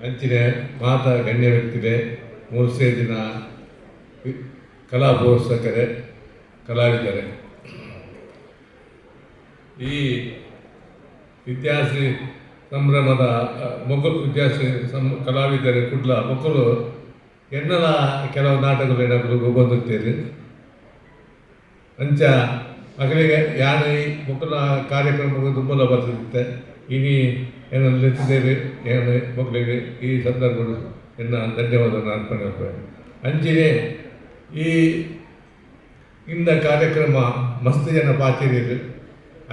ಅಂಚಿನ ಮಾತಾ ಗಣ್ಯ ವ್ಯಕ್ತಿದೆ, ಮೂರು ದಿನ ಕಲಾ ಪೋಷಕರೇ, ಕಲಾವಿದರೆ, ಈ ವಿದ್ಯಾಶ್ರೀ ಸಂಭ್ರಮದ ಮೊಗಲು ವಿದ್ಯಾಶ್ರೀ ಕಲಾವಿದರೆ ಕುಡ್ಲ ಮೊಕ್ಕಲು ಎನ್ನಲ ಕೆಲವು ನಾಟಕಗಳು ಏನಾದ್ರು ಬಂದಿರ್ತೀರಿ. ಅಂಚ ಮಗಳಿಗೆ ಯಾನು ಈ ಮೊಕ್ಕಲ ಕಾರ್ಯಕ್ರಮಕ್ಕೆ ದುಂಬಲ ಬರ್ತಿರುತ್ತೆ. ಇನಿ ಏನನ್ನು ಲೆತ್ತಿದ್ದೇವೆ ಏನು ಮಕ್ಕಳಿಗೆ ಈ ಸಂದರ್ಭದಲ್ಲಿ ಎನ್ನ ಧನ್ಯವಾದ ಅರ್ಪಣೆ. ಅಂಚಿನೆ ಈ ಇಂದ ಕಾರ್ಯಕ್ರಮ ಮಸ್ತ್ ಜನ ಪಾತೆರಿರು.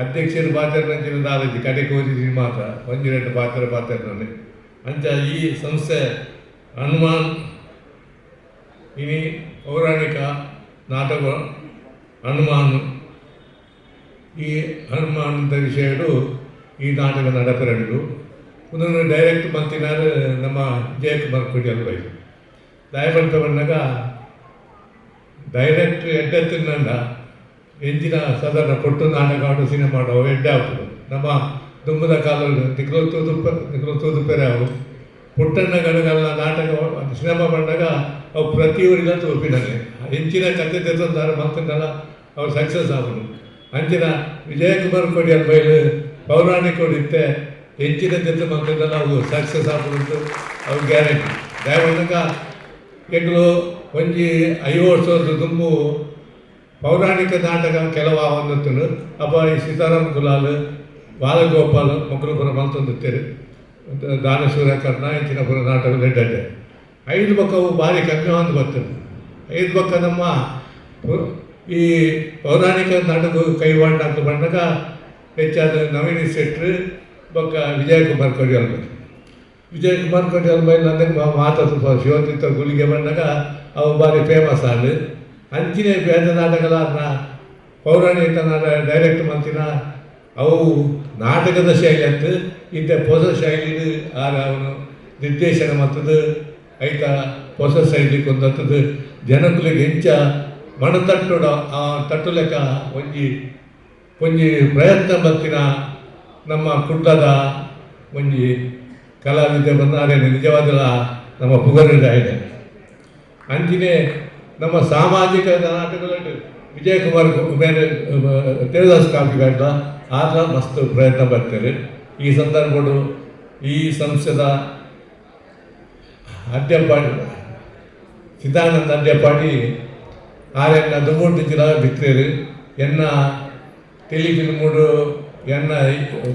ಅಧ್ಯಕ್ಷರು ಪಾತೆರ್ನಂಚಿನ ದಾಲಜಿ ಕಡೆಗೆ ಓದಿದ್ವಿ ಮಾತ್ರ ಒಂಜಿ ಎರಡು ಪಾತ್ರ ಪಾತೆರ್ನಲ್ಲಿ. ಅಂಚ ಈ ಸಂಸ್ಥೆ ಹನುಮಾನ್ ಇನಿ ಪೌರಾಣಿಕ ನಾಟಕ ಹನುಮಾನ್, ಈ ಹನುಮಾನ್ ವಿಷಯಡು ಈ ನಾಟಕ ನಡಪೆರಂಡು. ಒಂದೊಂದು ಡೈರೆಕ್ಟ್ ಮಂತಿನಾರು ನಮ್ಮ ಜಯಕುಮಾರ್ ಕೊಡಿಯಲ್ ಬೈದು ದಯಪಂತ ಬಂದಾಗ ಡೈರೆಕ್ಟ್ ಎಡ್ಡೆತ್ತಿನಂಡ ಎಂಜಿನ ಸಾಧಾರಣ ಕೊಟ್ಟು ನಾಟಕ ಆಡು, ಸಿನಿಮಾ ಆಡು ಎಡ್ಡೆ ಆಪುಂಡು. ನಮ್ಮ ದುಂಬುದ ಕಾಲಡು ನಿಕ್ಲು ತೂದು, ನಿಕ್ಲು ತೂದುಪೆರೆ. ಅವು ಪುಟ್ಟಣ್ಣ ಗಣಗಲ್ಲ ನಾಟಕ ಸಿನಿಮಾ ಬಂದಾಗ ಅವು ಪ್ರತಿ ಊರಿನ ತೂಪಿನನೆ. ಎಂಚಿನ ಕತೆ ತೆತ್ತೊಂದಾರ ಮಂತಂಡಲ ಅವ್ರು ಸಕ್ಸಸ್ ಆಪುಂಡು. ಅಂಚಿನ ವಿಜಯಕುಮಾರ್ ಕೊಡಿಯಲ್ ಬೈಲು ಪೌರಾಣಿಕ ಇತ್ತೆ ಎಂಚಿನ ತೆತ್ತು ಮಂತಂಡಲ ಅವು ಸಕ್ಸಸ್ ಆಪುಂಡು, ಅವು ಗ್ಯಾರಂಟಿ. ದಯವಂತಕ ಎಂಕುಲು ಒಂಜಿ 50 ವರ್ಷದ ದುಂಬು ಪೌರಾಣಿಕ ನಾಟಕ ಕೆಲವು ಆವೊಂದಿತ್ತುಂಡು. ಅಪ್ಪ ಈ ಸೀತಾರಾಮ್ ಕುಲಾಲ್, ಬಾಲಗೋಪಾಲ್ ಮೊಕಲು ಪೂರ ಮಲ್ತೊಂದಿತ್ತೆರ್. ದಾನಶೂರ ಕರ್ಣ ಇಂಚಿನ ಪೂರ ನಾಟಕ ಎಡ್ಡೆ. ಐದು ಬೊಕ್ಕ ಅವು ಭಾರಿ ಕಮ್ಮಿ ಆವೊಂದು ಬರ್ತದೆ. ಐದು ಬೊಕ್ಕ ನಮ್ಮ ಈ ಪೌರಾಣಿಕ ನಾಟಕ ಕೈವಾಡ ಬಂದಾಗ ಹೆಚ್ಚಾದ ನವೀನ್ ಶೆಟ್ರು ಬೊಕ್ಕ ವಿಜಯಕುಮಾರ್ ಕೊಡಿಯಾಲ್. ವಿಜಯಕುಮಾರ್ ಕೊಡಿಯಾಲ್ ಬೈಲ್ ನಂಗೆ ಮಾತ ಸ್ವಲ್ಪ ಶಿವತೀರ್ಥ ಗುಳಿಗೆ ಬಂದಾಗ ಅವು ಭಾರಿ ಫೇಮಸ್ ಆಂಡ್. ಅಂಚಿನ ಬೇತೆ ನಾಟಕಲ ಪೌರಾಣಿಕ ನಾಟಕ ಡೈರೆಕ್ಟ್ ಮಂತಿನ ಅವು ನಾಟಕದ ಶೈಲಿ ಅಂತ ಇತ್ತೆ ಹೊಸ ಶೈಲಿ ಆರ ಅವನು ನಿರ್ದೇಶನ ಮತ್ತದು ಐತ ಹೊಸ ಶೈಲಿ ಕೊಂದತ್ತದು ಜನಕುಲೆಗ್ ಎಂಚ ಮಣತಟ್ಟುಡ ಆ ತಟ್ಟು ಲೆಕ್ಕ ಒಂಜಿ ಒಂಜಿ ಪ್ರಯತ್ನ ಬತ್ತಿನ ನಮ್ಮ ಕುಡ್ಲದ ಒಂಜಿ ಕಲಾವಿದೆ ಬಂದಾರೆ ನಿಜವಾದಲ ನಮ್ಮ ಪುಗರಿದ. ಅಂಚಿನೆ ನಮ್ಮ ಸಾಮಾಜಿಕ ನಾಟಕಗಳು ವಿಜಯಕುಮಾರ್ ಬೇರೆ ದೇವದಾಸ್ ಕಾಪಿಕಾಡ್ಲ ಆತ ಮಸ್ತ್ ಪ್ರಯತ್ನ ಬರ್ತಾರೆ. ಈ ಸಂದರ್ಭಡು ಈ ಸಂಸ್ಥೆದ ಅಡ್ಯಪಾಡಿ ಸಿದ್ದಾನಂದ ಅಡ್ಯಪಾಡಿ ಆರೆನ್ನ ದುಮ್ಮುಂಟಿಜಿಲ ಬಿತ್ತೇರು. ಎನ್ನ ಟೆಲಿಫಿಲ್ಮುಡು ಎನ್ನ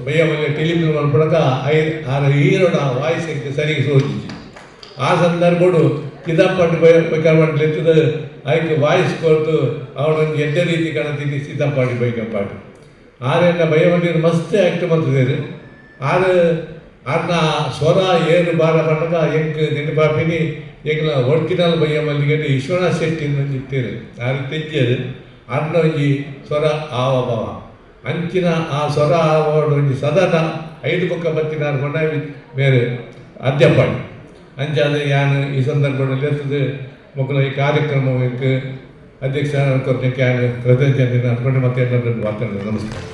ಬಯ್ಯಮಲ್ಲೆ ಟೆಲಿಫಿಲ್ಮ್ ಮಲ್ಪಡಕ I ಆರ ಹೀರೋನ ವಾಯ್ಸ್ ಸರಿಗೆ ಸೋಚಿಜಿ. ಆ ಸಂದರ್ಭಡು ಚಿದಂಪಟ್ಟು ಬೈಕಂಪಾಡಿ ಎತ್ತದ ಐಕ್ ವಾಯ್ಸ್ ಕೊರ್ತು ಅವನೊಂದು ಎಡ್ಡೆ ರೀತಿ ಕಾಣುತ್ತೀನಿ ಸೀತಂಪಾಡಿ ಬೈಕಂಪಾಡಿ. ಆರೆನ್ನ ಬಯ್ಯಮಲ್ಲಿ ಮಸ್ತ್ ಆ್ಯಕ್ಟ್ ಮಾಡ್ತಿದ್ದಾರೆ. ಆರು ಅರ್ನ ಸ್ವರ ಏರು ಬಾರ ಪನ್ನಗ ಎಂಕ್ ನೆನಪಾಪಿನಿ ಎಂಕ್ಲ ಒರಿಜಿನಲ್ ಬಯ್ಯಮಲ್ಲಿಗೆ ವಿಶ್ವನಾಥ್ ಶೆಟ್ಟಿ ಒಂಜಿ ಇತ್ತೇರು ಆರು ತೆಜ್ಜೇರು ಅರ್ನ ಒಂಜಿ ಸ್ವರ ಆವಭಾವ ಅಂಚಿನ ಆ ಸ್ವರ ಆವೋಡು ಒಂಜಿ ಸದನ ಐದು ಬೊಕ್ಕ ಬತ್ತಿನಾರ್ ಪಂಡ ಮೇರು ಅದ್ಯಪ್ಪಾಡಿ. ಅಂಚಾದ್ ಯಾನ್ ಈ ಸಂದರ್ಭದಲ್ಲಿ ಎತ್ತುದು ಮೊಕಲ ಈ ಕಾರ್ಯಕ್ರಮಕ್ಕೆ ಅಧ್ಯಕ್ಷ ಕೊರ್ನಕ್ಕೆ ಯಾನ್ ಕೃತಜ್ಞತೆ ಅನ್ಕೊಂಡು ಮತ್ತೆ ಮಾತಾಡಿದೆ. ನಮಸ್ಕಾರ.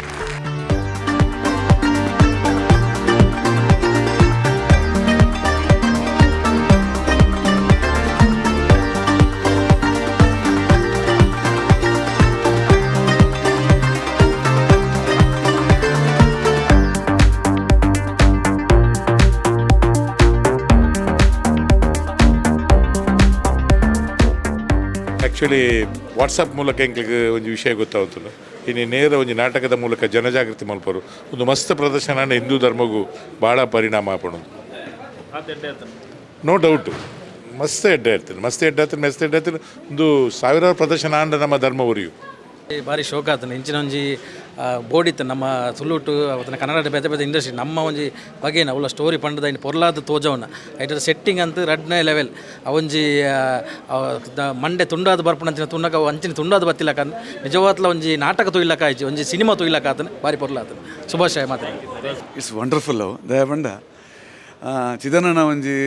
ಆ್ಯಕ್ಚುಲಿ ವಾಟ್ಸಪ್ ಮೂಲಕ ಎಂಕ್ಲಿಗೆ ಒಂಜಿ ವಿಷಯ ಗೊತ್ತಾಗುತ್ತಲ್ಲ. ಇನ್ನು ನೇರ ಒಂಜಿ ನಾಟಕದ ಮೂಲಕ ಜನಜಾಗೃತಿ ಮಲ್ಪರು ಒಂದು ಮಸ್ತ್ ಪ್ರದರ್ಶನ ಆಂಡ ಹಿಂದೂ ಧರ್ಮಗೂ ಭಾಳ ಪರಿಣಾಮ ಆಪುಂಡು. ನೋ ಡೌಟ್, ಮಸ್ತ್ ಎಡ್ಡೆ ಇರ್ತದೆ, ಮಸ್ತ್ ಎಡ್ಡೆ ಆತನ, ಮಸ್ತ್ ಎಡ್ಡೆ ಆತನ. ಒಂದು ಸಾವಿರಾರು ಪ್ರದರ್ಶನ ಆಂಡ ನಮ್ಮ ಧರ್ಮ ಉರಿಯು. ಭಾರಿ ಶೋಕ ಆತನ ಇಂಚಿನ ಒಂಜಿ ಬೋಡಿತ್ತು ನಮ್ಮ ತುಳುಟು ಅವತ್ತನ ಕನ್ನಡ ಬೇತೆ ಬೇತೆ ಇಂಡಸ್ಟ್ರಿ ನಮ್ಮ ಒಂಜಿ ಬಗೆನ ಅವಳ ಸ್ಟೋರಿ ಪಂಡದ ಇನ್ನು ಪೊರ್ಲಾದ ತೋಜವನ ಐಟರ್ ಸೆಟ್ಟಿಂಗ್ ಅಂತ ರಡ್ನೇ ಲೆವೆಲ್ ಅವೊಂಜಿ ಮಂಡೆ ತುಂಡಾದ ಬರ್ಪುಣ ಅಂಚಿನ ತುಣ್ಣಕ ಅವು ಅಂಚಿನ ತುಂಡಾದ ಬತ್ತಿಲಕ ನಿಜವಾತ್ಲ ಒಂಜಿ ನಾಟಕ ತೊಯ್ಲಕ ಆಯ್ತು, ಒಂಜಿ ಸಿನಿಮಾ ತೊಯ್ಲಕ ಆತನ ಭಾರಿ ಪೊರ್ಲಾತನ. ಶುಭಾಶಯ ಮಾತ್ರ. It's wonderful ಅವು ದಯ ಪಂಡ ಚಿದನನ ಒಂಜಿ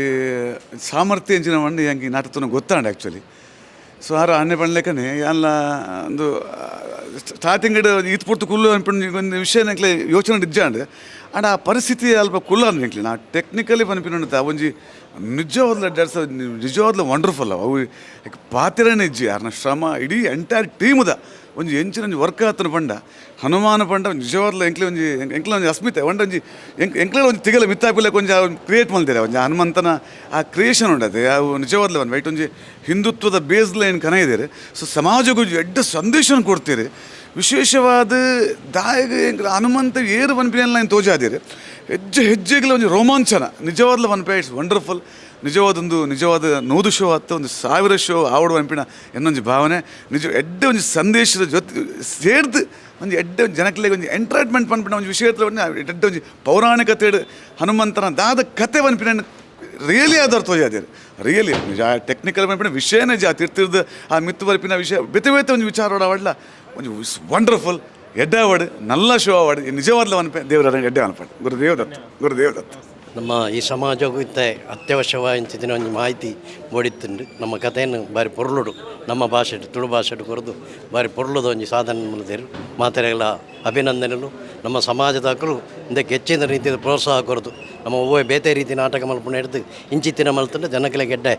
ಸಾಮರ್ಥ್ಯ ಎಂಚಿನ ಒಂಡಿ ಎಂಕ್ ಈ ನಾಟಕ ಗೊತ್ತಾಂಡ ಆ್ಯಕ್ಚುಲಿ. ಸೊ ಆರ ಅಣ್ಣೆ ಪಣ್ಲೆಕನೆ ಯಾನ್ಲ ಒಂದು ಸ್ಟಾರ್ಟಿಂಗ್ ಈತ್ ಪೊರ್ತು ಕುಲ್ಲು ಅನ್ಪುಂಡು ಒಂದು ವಿಷಯ ಎಂಕ್ಲೆ ಯೋಚನೆ ಇಜ್ಜಾಂಡ್. ಆಂಡ ಆ ಪರಿಸ್ಥಿತಿ ಅಲ್ಪ ಕುಲ್ಲ ಎಂಕ್ಲೆ ನಾ ಟೆಕ್ನಿಕಲಿ ಪನ್ಪಿನ ಒಂಜಿ ನಿಜವಾದ್ಲ ಡ್ಯಾನ್ಸ್ ನಿಜವಾದ್ಲ ವಂಡರ್ಫುಲ್ ಅವು ಪಾತಿರನೇ ಇಜ್ಜಿ. ಆರ್ನ ಶ್ರಮ ಇಡೀ ಎಂಟೈರ್ ಟೀಮ್ದ ಒಂಜಿ ಎಂಚಿನ ಒಂಜಿ ವರ್ಕ್ ಆತನ ಪಂಡ ಹನುಮಾನ ಪಂಡ ನಿಜವಾದ್ಲ ಎಂಕ್ಲೆ ಒಂಜಿ ಎಂಕ್ಲೆ ಒಂಜಿ ಅಸ್ಮಿತೆ ಒಂಡ ಒಂಜಿ ಎಂಕ್ಲೆ ಒಂಜಿ ತಿಗಲ ಮಿತ್ತಾಪಿಲೆ ಒಂಜಿ ಕ್ರಿಯೇಟ್ ಮಲ್ದಿರ ಒಂಜಿ ಹನುಮಂತನ ಆ ಕ್ರಿಯೇಷನ್ ಉಂಡದೆ ಅವು ನಿಜವಾದ್ಲ ಒಂದು ವೈಟ್ ಒಂಜಿ ಹಿಂದುತ್ವದ ಬೇಸ್ ಲೈನ್ ಕನ ಇದ್ದಾರೆ. ಸೊ ಸಮಾಜಕ್ಕೆ ಒಂಜಿ ಎಡ್ಡ ಸಂದೇಶನ ಕೊಡ್ತೀರಿ. ವಿಶೇಷವಾದ ದಾಯಗ ಎಂಕ್ಲ ಹನುಮಂತ ಏರು ಪನ್ಪಿನ ಲೈನ್ ತೋಜಾದಿರಿ. ಹೆಜ್ಜೆ ಹೆಜ್ಜೆಗಳ ಒಂಜಿ ರೋಮಾಂಚನ ನಿಜವಾದ್ಲ ಪನ್ಪೆ. It's wonderful. ನಿಜವಾದೊಂದು ನಿಜವಾದ 100 ಶೋ ಆತು ಒಂದು 1000 ಶೋ ಆವಡು ಪನ್ಪಿನ ಎನ್ನೊಂಜಿ ಭಾವನೆ. ನಿಜ ಎಡ್ಡೆ ಒಂಜಿ ಸಂದೇಶದ ಜೊತೆ ಸೇರ್ದು ಒಂಜಿ ಎಡ್ಡೆ ಒಂಜಿ ಜನಕ್ಲೆಗ್ ಒಂಜಿ ಎಂಟರ್ಟೈನ್ಮೆಂಟ್ ಪನ್ಪಿನ ಒಂಜಿ ವಿಷಯದ ಒಂಜಿ ಎಡ್ಡೆ ಒಂಜಿ ಪೌರಾಣಿಕತೆ ಹನುಮಂತನ ದಾದ ಕತೆ ಪನ್ಪಿನ ರಿಯಲಿ ಆಧಾರ ತೋಜಾದಿರು. ರಿಯಲಿ ನಿಜ ಟೆಕ್ನಿಕಲ್ ಪನ್ಪಿನ ವಿಷಯನೇ ಜಾ ತಿರ್ತಿರ್ದು ಆ ಮಿತ್ತು ಬರ್ಪಿನ ವಿಷಯ ಬೇತೆ ಬೇತೆ ಒಂಜಿ ವಿಚಾರ ಅವಡ್ಲ ಒಂಜಿ ವಂಡರ್ಫುಲ್ ಎಡ್ಡೆ ಅವಾರ್ಡ್ ನಲ್ಲ ಶೋ ಅವಾರ್ಡ್ ನಿಜವಾದ್ಲ ಅನ್ಪೆ ದೇವರ ಎಡ್ಡೆ ಅನ್ಪೆ. ಗುರುದೇವ್ ದತ್ತ, ಗುರುದೇವ್ ದತ್ತ. ನಮ್ಮ ಈ ಸಮಾಜಕ್ಕೂ ಇತ್ತ ಅತ್ಯವಶ್ಯವಾದ ಒಂಜಿ ಮಾಹಿತಿ ಬೋಡಿತ್ತುಂಡು. ನಮ್ಮ ಕಥೆಯನ್ನು ಬಾರಿ ಪೊರ್ಲುಡು ನಮ್ಮ ಭಾಷೆ ತುಳು ಭಾಷೆ ಕೊರದು ಬಾರಿ ಪೊರ್ಲುದ ಒಂಜಿ ಸಾಧನೆ ಮಲ್ದೇರು. ಮಾತೆರೆಗಳ ಅಭಿನಂದನೆಲು. ನಮ್ಮ ಸಮಾಜದಾಕಲು ಇದಕ್ಕೆ ಹೆಚ್ಚಿನ ರೀತಿಯ ಪ್ರೋತ್ಸಾಹ ಕೊರದು ನಮ್ಮ ಒವ್ವೆ ಬೇತೆ ರೀತಿ ನಾಟಕ ಮಲ್ಪುನ ಹಿಡ್ದು ಇಂಚಿತ್ತಿನ ಮಲ್ತಂಡ ಜನಕಲೆ ಗೆಡ್ಡೆ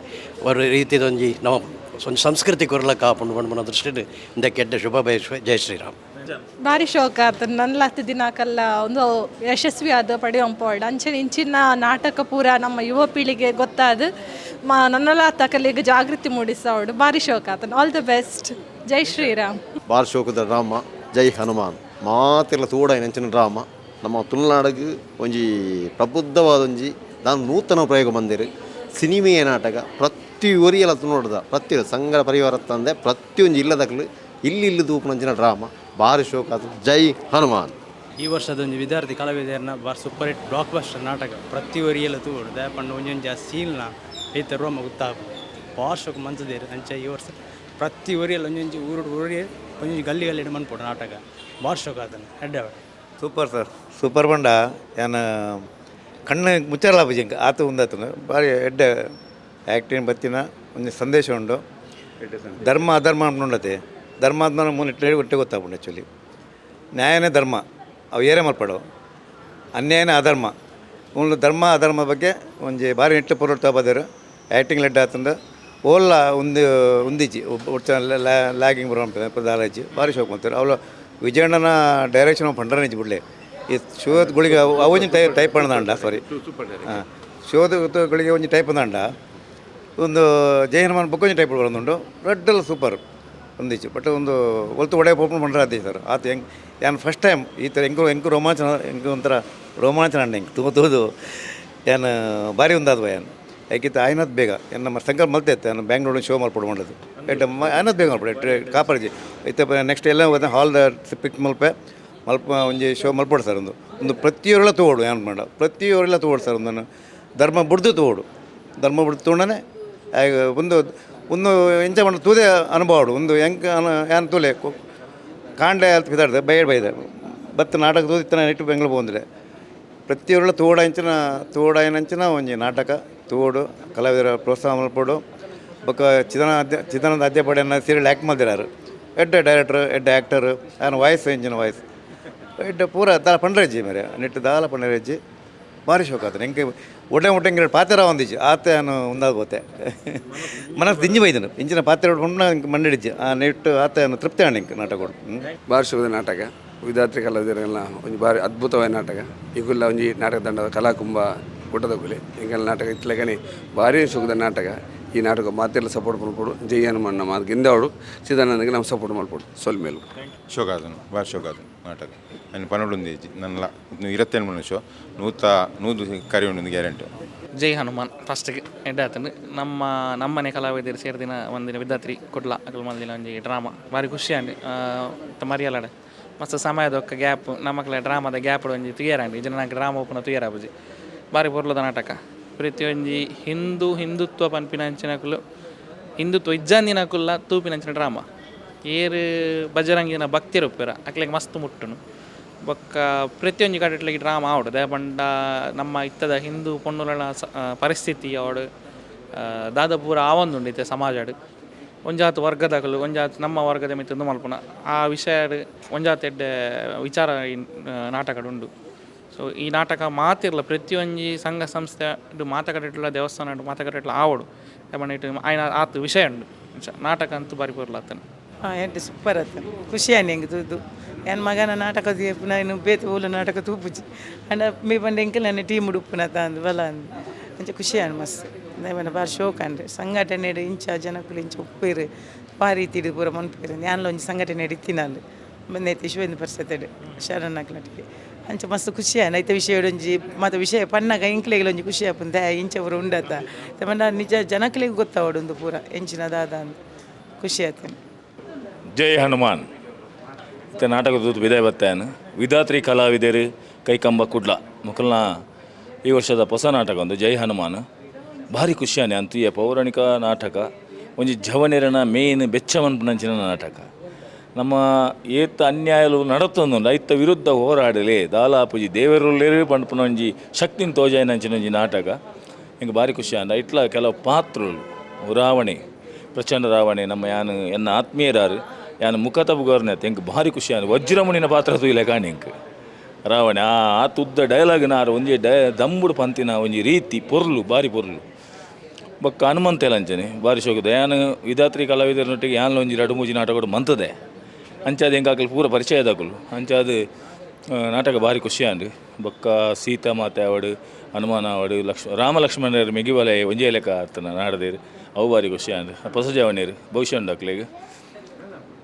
ಒಂದು ರೀತಿದ ಒಂಜಿ ನಮ್ಮ ಒಂಜಿ ಸಂಸ್ಕೃತಿ ಕೊರಲಕ್ಕ ಆಪುಂಡು ಪನ್ಪುನ ದೃಷ್ಟಿಡ್ ಇದಕ್ಕೆ ಎಡ್ಡೆ ಶುಭ ಬಯಸುವೆ. ಜೈ ಶ್ರೀರಾಮ್. ಭಾರಿ ಶೋಕ ಆತ ನನ್ನ ಹತ್ತು ದಿನಕ್ಕೆಲ್ಲ ಒಂದು ಯಶಸ್ವಿ ಆದ ಪಡೆಯೊಂಪೋಡ್ ಅಂಚಿನ ಇಂಚಿನ ನಾಟಕ ಪೂರ ನಮ್ಮ ಯುವ ಪೀಳಿಗೆ ಗೊತ್ತಾದ ನನ್ನೆಲ್ಲ ತಕಲಿಗೆ ಜಾಗೃತಿ ಮೂಡಿಸೋಡು ಭಾರಿ ಶೋಕ ಆತನ. All the best. Jai Shriram. ಬಾರ್ ಶೋಕದ ಡ್ರಾಮ ಜೈ ಹನುಮಾನ್ ಮಾತೆಲ್ಲ ತೂಡ ಅಂಚಿನ ಡ್ರಾಮ ನಮ್ಮ ತುಳುನಾಡಿಗೆ ಒಂಜಿ ಪ್ರಬುದ್ಧವಾದ ಒಂಜಿ ದಾನ್ ನೂತನ ಪ್ರಯೋಗ ಬಂದಿರು ಸಿನಿಮೆಯ ನಾಟಕ ಪ್ರತಿ ಒರಿಯಲ ನೋಡ್ದ ಪ್ರತಿ ಸಂಘ ಪರಿವಾರ ತಂದೆ ಪ್ರತಿಯೊಂಜಿ ಇಲ್ಲದಕ್ಲು ಇಲ್ಲಿ ಇಲ್ಲಿ ತೂಪುನಂಚಿನ ಡ್ರಾಮ ಭಾರಿ ಶೋಕ ಆತು. ಜೈ ಹನುಮಾನ್. ಈ ವರ್ಷದ ಒಂಜಿ ವಿದ್ಯಾರ್ಥಿ ಕಲಾವಿದರನ್ನ ಬಾರ್ super hit block buster ನಾಟಕ ಪ್ರತಿ ಒರಿಯಲ ತೂಡು ದಯಪಂಡ ಒಂಜೊಂಜಿ ಆ ಸೀಲ್ನ ಐತ ರೋಮ ಗೊತ್ತಾಪು ಬಾರ್ ಶೋಕ ಮಂಚದೇರು. ಅಂಚ ಈ ವರ್ಷ ಪ್ರತಿ ಒರಿಯಲ್ ಒಂಜೊಂಜಿ ಊರು ಊರಿಗೆ ಒಂಜೊಂಜಿ ಗಲ್ಲಿ ಗಲ್ಲಿ ಮನ್ಪೋಡು ನಾಟಕ ಬಾರ್ ಶೋಕ ಆತನ ಎಡ್ಡೆ. Super sir, super ಬಂಡ ಯಾನ್ ಕಣ್ಣು ಮುಚ್ಚರಲ ಬುಜಿಂಕ ಆತ ಉಂದಾತನ ಭಾರಿ ಎಡ್ಡೆ ಆ್ಯಕ್ಟಿಂಗ್ ಬತ್ತಿನ ಒಂಜಿ ಸಂದೇಶ ಉಂಡು. ಧರ್ಮ ಅಧರ್ಮ ಉಂಡತೆ ಧರ್ಮ ಅಧರ್ಮ ಮುನ್ನಿಟ್ಟೆ ಒಟ್ಟೆ ಗೊತ್ತಾಪುಂಡು. ಆ್ಯಕ್ಚುಲಿ ನ್ಯಾಯನೇ ಧರ್ಮ ಅವು ಏರೆ ಮಲ್ಪಡು ಅನ್ಯಾಯನೇ ಅಧರ್ಮ ಉಂಡು ಧರ್ಮ ಅಧರ್ಮ ಬಗ್ಗೆ ಒಂಜಿ ಭಾರಿ ನೆಟ್ಟು ಪೊರೊಟ್ಟು ಬದರು ಆ್ಯಕ್ಟಿಂಗ್ ಲೆಡ್ ಆತಂದು ಓಲ್ಲ ಒಂದು ಉಂದಿಜ್ಜಿ ಒಟ್ಟು ಲ್ಯಾಗಿಂಗ್ ಬರೋ ದಾಲಾಜಿ ಭಾರಿ ಶೋಕ್ ಮಾಡ್ತಾರೆ. ಅವಳು ವಿಜಯಣ್ಣನ ಡೈರೆಕ್ಷನ್ ಪಂಡರನಿಜ್ಜಿ ಬಿಡ್ಲೆ ಈ ಶೋದ ಗುಳಿಗೆ ಅವು ಒಂಜಿ ಟೈಪ್ ಅಂಡ ಸಾರಿ ಹಾಂ ಶೋದ ಗುಳಿಗೆ ಒಂಜಿ ಟೈಪ್ ಅಂಡ ಒಂದು ಜೈ ಹನುಮಾನ್ ಬುಕ್ ಒಂಜಿ ಟೈಪ್ ಬರೋದುಂಡು ರಡ್ಡೆಲ್ಲ ಸೂಪರ್ ಒಂದಿಚ್ಚು ಬಟ್ ಒಂದು ಒಲ್ತು ಒಡೆ ಪೋಪನ್ ಪಂಡ್ರ ಆತಿ ಸರ್ ಆತ ಹೆಂಗೆ ಯಾನ್ ಫಸ್ಟ್ ಟೈಮ್ ಈ ಥರ ಎಂಕು ಎಂಕು ರೋಮಾಂಚನ ಎಂಕು ಒಂಥರ ರೋಮಾಂಚನ ಅಂಡ ಎಂಕ್ ತೂ ತೂದು ಯಾನ್ ಭಾರಿ ಉಂದಾದ ಯಾನ್ ಯಾಕಿತ್ತ ಆಯ್ನತ್ ಬೇಗ ಏನ್ ನಮ್ಮ ಸಂಕಲ್ಪ ಮಲ್ತೆ ನಾನು ಬ್ಯಾಂಗ್ಳೂರ್ ಶೋ ಮಲ್ಪಡು ಮಾಡೋದು ಎಟ್ ಆಯ್ನತ್ ಬೇಗ ಮಲ್ಪಡು ಕಾಪರ್ಜಿ ಇತ್ತ ನೆಕ್ಸ್ಟ್ ಎಲ್ಲ ಹಾಲ್ ಪಿಕ್ ಮಲ್ಪೆ ಮಲ್ಪ ಒಂಜಿ ಶೋ ಮಲ್ಪಡು ಸರ್ ಒಂದು ಒಂದು ಪ್ರತಿಯೊರಳ ತೋಡು ಏನು ಮಾಡ ಪ್ರತಿಯೊರಳ ತೋಡು ಸರ್. ಒಂದನ್ನು ಧರ್ಮ ಬುಡ್ದು ತೋಡು, ಧರ್ಮ ಬುಡ್ದು ತೋಡನೆ ಒಂದು ಒಂದು ಎಂಚ ಪಂಡ ತೂದೆ ಅನುಭವ ಒಂದು ಎಂಕ್ ಯಾನ್ ತೂಲೆ ಕಾಂಡೆ ಅಲ್ತ್ ಪಿದಾಡ್ದೆ ಬೈಡ್ ಬೈದೆ ಬತ್ತು ನಾಟಕ ತೂದಿತ್ತನ ಇಟ್ಟು ಬೆಂಗಳೂರು ಬಂದರೆ ಪ್ರತಿಯೊರಳ ತೋಡಂಚಿನ ತೋಡಾಯನಂಚಿನ ಒಂಜಿ ನಾಟಕ ತೋಡು ಕಲಾವಿದರ ಪ್ರೋತ್ಸಾಹ ಮಲ್ಪೊಡು. ಬೊಕ್ಕ ಚಿದಾನಂದ ಅದ್ಯಪಡೆಯನ್ನ ಸೀರಿಯಲ್ ಆ್ಯಕ್ಟ್ ಮಲ್ದಿರಾರು. ಎಡ್ಡೆ ಡೈರೆಕ್ಟ್ರ್, ಎಡ್ಡೆ ಆ್ಯಕ್ಟರ್, ಆನ ವಾಯ್ಸ್ ಎಂಚಿನ ವಾಯ್ಸ್ ಎಡ್ಡೆ ಪೂರ ದಾಲ ಪಂಡ್ರೆಜ್ಜಿ ಮೇರೆ ನೆಟ್ಟು ದಾಲ ಪಂಡ್ರೆಜ್ಜಿ ಭಾರಿ ಶೋಕ ಆತನ. ಎಂಕೆ ಒಡ್ಡೆ ಒಟ್ಟೆಂಗೆ ಪಾತ್ರ ಒಂದಿಜ್ಜಿ ಆತೆ ನಾನು ಒಂದಾದ ಬೋತೆ ಮನಸ್ಸು ದಿಂಜಿ ಬೈದನು ಇಂಚಿನ ಪಾತ್ರ ಉಂಡು ಮಂಡಿಡಿಜ್ಜಿ ಆ ನೆಟ್ಟು ಆತೆ ತೃಪ್ತಿ ಆಂಡ್ ಎಂಕ್ ನಾಟಕ. ಭಾರಿ ಶೋಕದ ನಾಟಕ ವಿಧಾತ್ರಿ ಕಲಾವಿದರೆಲ್ಲ ಒಂಜಿ ಭಾರಿ ಅದ್ಭುತವಾದ ನಾಟಕ. ಈಗುಲ್ಲ ಒಂಜಿ ನಾಟಕ ತಂಡದ ಕಲಾಕುಂಭ ಕೂಟದ ಗುಲೆ ಎಂಕಲ್ನ ನಾಟಕ ಇತ್ತಲಗನೆ ಭಾರಿ ಶೋಕದ ನಾಟಕ. ಈ ನಾಟಕ ಮಾತೆಲ್ಲ ಸಪೋರ್ಟ್ ಮಲ್ಪೊಡು. ಜೈ ಹನುಮಣ್ಣ ಮಾತು ಗೆಂದವಡು ಚಿದಾನಂದಗೆ ನಾವು ಸಪೋರ್ಟ್ ಮಲ್ಪೊಡು ಸೊಲ್ಮೆಲು. ಶೋಕಾದನು ಭಾರಿ ಶೋಕಾದನು ನಾಟಕ ನಾನು ಪನೊಡೊಂದು ನನ್ನ 27 ಮನುಷ್ಯ ನೂತ ನೂದು ಕರೆ ಉಂಡು ಗ್ಯಾರಂಟಿ. ಜೈ ಹನುಮಾನ್ ಫಸ್ಟ್ಗೆ ಎಡ್ಡೆ ನಮ್ಮ ನಮ್ಮನೆ ಕಲಾವಿದರು ಸೇರಿದಿನ ಒಂದಿನ ವಿದ್ಯಾತ್ರಿ ಕುಡ್ಲ ಅಕಲ್ ಮಲ್ದಿನ ಒಂಜಿ ಡ್ರಾಮಾ ಭಾರಿ ಖುಷಿ ಆಂಡ್ ಮರಿಯಲಡೆ ಮಸ್ತ್ ಸಮಯದೊಕ್ಕ ಗ್ಯಾಪ್ ನಮ್ಮಕ್ಲೆ ಡ್ರಾಮಾದ ಗ್ಯಾಪ್ ಒಂಜಿ ತುಯರಾಂಡ್ ಇಜ್ಜಂಡ ನಂಕ್ ಡ್ರಾಮಾ ಓಪುನ ತುಯರಾಪುಜಿ. ಭಾರಿ ಪೊರ್ಲುದ ನಾಟಕ. ಪ್ರತಿಯೊಂಜಿ ಹಿಂದೂ ಹಿಂದುತ್ವ ಪನ್ಪಿನಂಚಿನಕುಲು ಹಿಂದುತ್ವ ಇಜ್ಜಂದಿನಕುಲ್ಲ ತೂಪಿನಂಚಿನ ಡ್ರಾಮಾ. ಏರ್ ಬಜರಂಗಿನ ಭಕ್ತಿರು ಉಪ್ಪೆರ ಅಕ್ಲೆಗ್ ಮಸ್ತ್ ಮುಟ್ಟುನು. ಬೊಕ್ಕ ಪ್ರತಿಯೊಂಜಿ ಕಡೆಟ್ಲಗಿ ಡ್ರಾಮಾ ಆವಡ್ ದಾಯೆ ಪಂಡ ನಮ್ಮ ಇತ್ತದ ಹಿಂದೂ ಪೊಣ್ಣುಲನ ಪರಿಸ್ಥಿತಿ ಆವಡ್ ದಾದ ಪೂರ ಆವೊಂದುಂಡು ಇತ್ತೆ ಸಮಾಜಡ್. ಒಂಜಾತ್ ವರ್ಗದಕುಲು ಒಂಜಾತ್ ನಮ್ಮ ವರ್ಗದ ಮಿತ್ತ್ ಉಂದು ಮಲ್ಪುನ ಆ ವಿಷಯ ಒಂಜಾತ್ ಎಡ್ಡೆ ವಿಚಾರ ಈ ನಾಟಕಡ್ ಉಂಡು. ಸೊ ಈ ನಾಟಕ ಮಾತಿರ್ಲ ಪ್ರತಿಯೊಂಜಿ ಸಂಘ ಸಂಸ್ಥೆ ಮಾತ ಕಡೆಟ್ಲ ದೇವಸ್ಥಾನ ಮಾತ ಕಡೆಟ್ಲ ಆವೊಡು ದಾಯೆ ಪಂಡ ಇಟ್ಟು ಆಯ್ನ ಆತ್ ವಿಷಯ ಉಂಡು. ನಾಟಕ ಅಂತೂ ಬಾರಿ ಪೊರ್ಲಾತುಂಡು. ಎಡ್ಡೆ ಸೂಪರ್ ಆತನ ಖುಷಿ ಆಂಡ್ ಎಂಕ್ ತೂದು. ಯಾನ್ ಮಗನ ನಾಟಕ ತೂಪುನ ಇನ್ನು ಬೇತೆ ಓಲು ನಾಟಕ ತೂಪುಜಿ ಅಂಡ ಮೀ ಪಂಡ ಎಂಕಲ್ನ ಟೀಮ್ ಉಪ್ಪುನ ಅಂದ್ ಬಲ ಅಂದ್ ಅಂಚ ಖುಷಿ ಆಂಡ್ ಮಸ್ತ್. ದಾಯೆ ಬಾರಿ ಶೋಕ್ ಆಂಡ್ ಸಂಘಟನೆ ಇಂಚ ಜನಕುಲು ಇಂಚ ಉಪ್ಪೇರು ಬಾರಿ ರೀತಿಡ್ ಪೂರ ಮನ್ಪುವೆರ್. ಯಾನ್ಲ ಒಂಜಿ ಸಂಘಟನೆ ಇತ್ತಿನಾಲ್ ಬಂದೈತೆ ವಿಶ್ವ ಪರಿಷತ್ ಶರಣಕ್ಲಟಿಗೆ ಅಂಚ ಮಸ್ತ್ ಖುಷಿ ಆಂಡ್. ಐತ ವಿಷಯ ಒಂಜಿ ಮಾತ ವಿಷಯ ಪನ್ನಗ ಎಂಕ್ಲೆಗ್ಲ ಒಂಜಿ ಖುಷಿ ಆಪುಂಡು ದಾಯೆ ಇಂಚ ಪೂರ ಉಂಡತ ಪಂಡ ನಿಜ ಜನಕ್ಲೆಗ್ ಗೊತ್ತಾವೊಡು ಉಂದು ಪೂರ ಎಂಚಿನ ದಾದ ಅಂದ್ ಖುಷಿ ಆತುಂಡು. ಜೈ ಹನುಮಾನ್. ಇತ್ತೆ ನಾಟಕ ದೂತ್ ವಿದಾಯ ಬತ್ತಾಯನ್ ವಿಧಾತ್ರಿ ಕಲಾವಿದರು ಕೈಕಂಬ ಕುಡ್ಲ ಮೊಕಲ್ನ ಈ ವರ್ಷದ ಹೊಸ ನಾಟಕ ಒಂದು ಜೈ ಹನುಮಾನ್ ಭಾರಿ ಖುಷಿಯಾನೆ ಅಂತೂ. ಈ ಪೌರಾಣಿಕ ನಾಟಕ ಒಂಜಿ ಜವನೆರನ ಮೇನ್ ಬೆಚ್ಚ ಮನ್ಪುನಂಚಿನ ನಾಟಕ. ನಮ್ಮ ಏತ ಅನ್ಯಾಯಲು ನಡತೊಂದುಂಡು ಐತ ವಿರುದ್ಧ ಹೋರಾಡಲಿ ದಾಲಾಪುಜಿ ದೇವರುಲ್ಲೇರು ಪನ್ಪುನ ಒಂಜಿ ಶಕ್ತಿನ ತೋಜಾಯಿನಂಚಿನ ಒಂಜಿ ನಾಟಕ. ಹಿಂಗೆ ಭಾರಿ ಖುಷಿ ಆಂಡ. ಇಟ್ಲ ಕೆಲವು ಪಾತ್ರಲು ರಾವಣೆ ಪ್ರಚಂಡ ರಾವಣೆ ನಮ್ಮ ಯಾನು ಎನ್ನ ಆತ್ಮೀಯರಾರು ಯಾನು ಮುಖತ ಬುಗರ್ನೆ ಎಂಕ್ ಭಾರಿ ಖುಷಿ ಆಂಡ್. ವಜ್ರಮುನಿನ ಪಾತ್ರ ತೂಯಿಲೆ ಕಾಣಿ ಎಂಕ್ ರಾವಣೆ ಆ ಆತ್ ಉದ್ದ ಡೈಲಾಗ್ ನಾರು ಒಂಜಿ ದಂಬುಡು ಪಂತಿನ ಒಂಜಿ ರೀತಿ ಪೊರ್ಲು ಭಾರಿ ಪೊರ್ಲು. ಬೊಕ್ಕ ಹನುಮಂತ ಅಂಚನೆ ಭಾರಿ ಶೋಕುದ. ಯಾನ್ ವಿಧಾತ್ರಿ ಕಲಾವಿದರನೊಟ್ಟಿಗೆ ಯಾನ್ಲ ಒಂಜಿ ರಡ್ಡ್ ಮೂಜಿ ನಾಟಕಡು ಮಂತದೆ ಅಂಚಾದ್ ಎಂಕ್ ಅಕುಲು ಪೂರ ಪರಿಚಯದಕುಲು. ಅಂಚಾದ್ ನಾಟಕ ಭಾರಿ ಖುಷಿ ಆಂಡ್. ಬೊಕ್ಕ ಸೀತಾ ಮಾತೆ ಆವಡ್ ಹನುಮಾನ್ ಆವಡ್ ರಾಮ ಲಕ್ಷ್ಮಣರು ಮೆಗಿಬಲೆ ಒಂಜೇ ಲೆಕ್ಕ ಆತನ ನಾಡದೇರು ಅವು ಭಾರಿ ಖುಷಿ ಆಂಡ್. ಪೊಸ ಜವನಿಯರು ಭವಿಷ್ಯ ಉಂಡು ಅಕ್ಲೆಗ್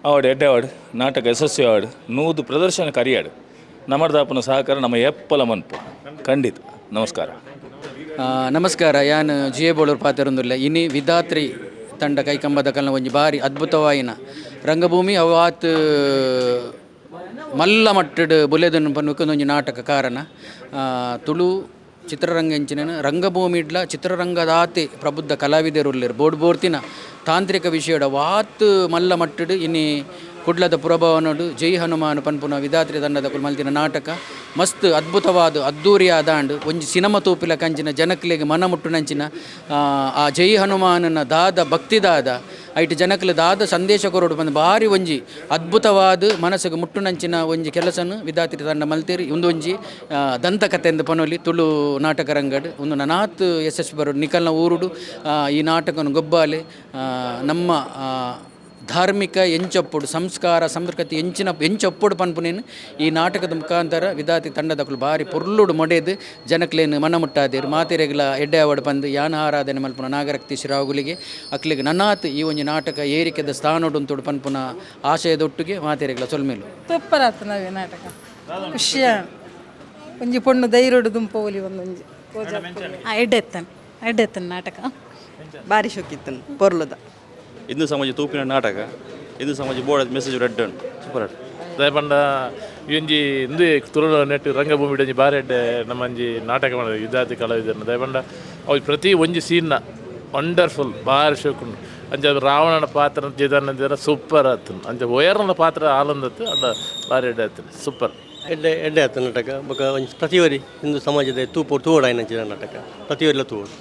ಆವಡ್ ಎಡ್ಡೆ ಆವಡ್ ನಾಟಕ ಯಶಸ್ವಿ ಆವಡ್ 100 ಪ್ರದರ್ಶನ ಕರಿಯಾಡು ನಮರ್ದಾಪುನ ಸಹಕಾರ ನಮ್ಮ ಎಪ್ಪಲ ಮನ್ಪು ಖಂಡಿತ. ನಮಸ್ಕಾರ. ನಮಸ್ಕಾರ. ಯಾನ್ ಜಿ ಎ ಬೋಳೂರು ಪಾತೆರೊಂದುಲ್ಲೆ. ಇನಿ ವಿಧಾತ್ರಿ ತಂಡ ಕೈಕಂಬದ ಕಲ್ನ ಒಂಜಿ ಬಾರಿ ಅದ್ಭುತವಾಯಿನ ರಂಗಭೂಮಿ ಅವಾತ್ ಮಲ್ಲ ಮಟ್ಟಡ್ ಬುಲೆದನ್ ಪನ್ಪುನ ಒಂಜಿ ನಾಟಕ ಕಾರಣ ತುಳು ಚಿತ್ರರಂಗ ಎಂಚಿನ ರಂಗಭೂಮಿ ಇಡ್ಲ ಚಿತ್ರರಂಗದಾತೆ ಪ್ರಬುದ್ಧ ಕಲಾವಿದರು ಉಲ್ಲೆರ್ ಬೋರ್ಡ್ ಬೋರ್ತಿನ ತಾಂತ್ರಿಕ ವಿಷಯಡ ವಾತ್ ಮಲ್ಲ ಮಟ್ಟಡ್ ಇನಿ ಕುಡ್ಲದ ಪುರಭವನಡು ಜೈ ಹನುಮಾನ್ ಪನ್ಪುನ ವಿಧಾತ್ರಿ ತಂಡದ ಮಲ್ತಿನ ನಾಟಕ ಮಸ್ತ್ ಅದ್ಭುತವಾದ ಅದ್ದೂರಿ ಆದಾಂಡ್. ಒಂಜಿ ಸಿನಿಮಾ ತೂಪಿಲ ಕಂಚಿನ ಜನಕ್ಲೆಗ್ ಮನ ಮುಟ್ಟುನಂಚಿನ ಆ ಜೈ ಹನುಮಾನನ ದಾದ ಭಕ್ತಿ ದಾದ ಐಟ್ ಜನಕ್ಲೆ ದಾದ ಸಂದೇಶ ಕೊರೊಡು ಪಂದ್ ಬಾರಿ ಒಂಜಿ ಅದ್ಭುತವಾದ ಮನಸ್ಸಿಗೆ ಮುಟ್ಟುನಂಚಿನ ಒಂಜಿ ಕೆಲಸನು ವಿಧಾತ್ರಿ ತಂಡ ಮಲ್ತೇರಿ. ಉಂದು ಒಂಜಿ ದಂತಕಥೆಂದು ಪನೊಲಿ ತುಳು ನಾಟಕ ರಂಗಡ್ ಉಂದು ನನಾತ್ ಯಶಸ್ವಿ ಬರೋಡು ನಿಕಲ್ನ ಊರುಡು ಈ ನಾಟಕನು ಗೊಬ್ಬಾಲೆ ನಮ್ಮ ಧಾರ್ಮಿಕ ಎಂಚೊಪ್ಪುಡು ಸಂಸ್ಕಾರ ಸಂಸ್ಕೃತಿ ಎಂಚಿನ ಎಂಚೊಪ್ಪುಡು ಪನ್ಪುನೇನು ಈ ನಾಟಕದ ಮುಖಾಂತರ ವಿಧಾತಿ ತಂಡದಕುಲು ಬಾರಿ ಪೊರ್ಲುಡು ಮೊಡೆದು ಜನಕ್ಲೇನು ಮನ ಮುಟ್ಟಾದೇರು. ಮಾತೆರೆಗ್ಲ ಎಡ್ಡೆ ಆವಡ್ ಪಂದ್ ಯಾನ ಆರಾಧನೆ ಮಲ್ಪುನ ನಾಗರಕ್ತಿ ಶಿರಾಗುಲಿಗೆ ಅಕ್ಲೆಗ್ ನನಾತ್ ಈ ಒಂಜಿ ನಾಟಕ ಏರಿಕೆದ ಸ್ಥಾನೊಡುಂತುಡು ಪನ್ಪುನ ಆಶಯದೊಟ್ಟಿಗೆ ಮಾತೆರೆಗ್ಲ ಸೊಲ್ಮೆಲು. ಸೂಪರ್ ಆತು ನಾವೇ ನಾಟಕ ಖುಷಿಯ ಒಂಜಿ ಪೊಣ್ಣು ಧೈರ್ಯಡು ದುಂಪೋಲಿ ಒಂದೊಂಜಿ ಎಡ್ಡೆ ಎಡ್ಡೆ ನಾಟಕ ಭಾರಿ ಶೋಕಿತ್ತನು ಪೊರ್ಲುದ. ಹಿಂದೂ ಸಮಾಜ ತೂಪಿನ ನಾಟಕ, ಹಿಂದೂ ಸಮಾಜ ಬೋರ್ಡ್ ಮೆಸೇಜ್ ರೆಡ್ ಸೂಪರ್. ದಾಯೆ ಪಂಡ ಈ ಒಂಜಿ ಇಂದು ತುಳು ನೆಟ್ ರಂಗಭೂಮಿ ಒಂಜಿ ಬಾರಿ ಎಡ್ಡೆ ನಮ್ಮಂಜಿ ನಾಟಕ ಮಾಡೋದು ವಿದ್ಯಾರ್ಥಿ ಕಲಾವಿದರನ್ನ. ದಾಯೆ ಪಂಡ ಅವು ಪ್ರತಿ ಒಂಜಿ ಸೀನ್ನ ವಂಡರ್ಫುಲ್, ಬಾರಿ ಶೋಕುಂಡು. ಅಂಚ ರಾವಣನ ಪಾತ್ರ ಚಿದಾನಂದರ ಸೂಪರ್ ಆತುಂಡು. ಅಂಚ ಒಯರ್ನ ಪಾತ್ರ ಆಲಂದತ್ತು ಅಲ್ಲ, ಬಾರಿ ಎಡ್ಡೆ ಆತುಂಡು, ಸೂಪರ್. ಎಡ್ಡೆ ಎಡ್ಡೆ ಆತು ನಾಟಕ. ಬೊಕ ಒಂಜಿ ಪ್ರತಿಯೊರಿ ಹಿಂದೂ ಸಮಾಜದ ತೂಪು ತೂವೊಡಾಯಿನಂಚಿನ ನಾಟಕ, ಪ್ರತಿಯೊರಿಲ ತೂವೊಡು.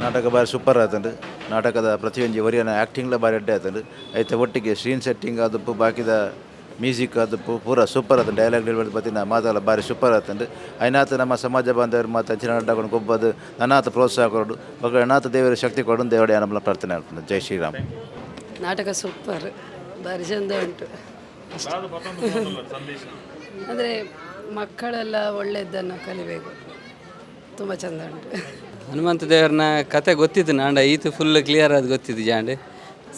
ನಾಟಕ ಬಾರಿ ಸೂಪರ್ ಆತುಂಡು. ನಾಟಕದ ಪ್ರತಿಯೊಂಜಿ ಒರಿಯನ ಆ್ಯಕ್ಟಿಂಗ್ಲ ಬಾರಿ ಎಡ್ಡೆ ಆತುಂಡು. ಐತ ಒಟ್ಟಿಗೆ ಸ್ಕ್ರೀನ್ ಸೆಟ್ಟಿಂಗ್ ಆದುಪ್ಪು, ಬಾಕಿದ ಮ್ಯೂಸಿಕ್ ಆದುಪ್ಪು, ಪೂರ ಸೂಪರ್ ಆತುಂಡು. ಡೈಲಾಗ್ ಡೆಲಿವರಿ ಬತ್ತಿನ ಮಾತೆಲ್ಲ ಬಾರಿ ಸೂಪರ್ ಆತುಂಡು. ಐನಾತ್ ನಮ್ಮ ಸಮಾಜ ಬಾಂಧವರು ಮಾತ ಅಂಚಿನ ನಾಟಕನ್ ಗೊಬ್ಬದು ನನಾತ್ ಪ್ರೋತ್ಸಾಹ ಕೊರೊಡು. ಬೊಕ ಅನಾಥ ದೇವರ ಶಕ್ತಿ ಕೊಡು ದೇವಡೆ ನಮ್ಮಲ ಪ್ರಾರ್ಥನೆ ಆಲ್ಪುಂಡು. ಜೈ ಶ್ರೀರಾಮ್. ನಾಟಕ ಸೂಪರ್, ಭಾರಿ ಚಂದ ಉಂಟು. ಅಂದರೆ ಮಕ್ಕಳೆಲ್ಲ ಒಳ್ಳೆಯದನ್ನು ಕಲಿಬೇಕು, ತುಂಬ ಚಂದ ಉಂಟು. ಹನುಮಂತ ದೇವರನ ಕತೆ ಗೊತ್ತಿತ್ತು ನಾಂಡ, ಈತ ಫುಲ್ ಕ್ಲಿಯರ್ ಅದು ಗೊತ್ತಿತ್ತು ಜಾಂಡೆ.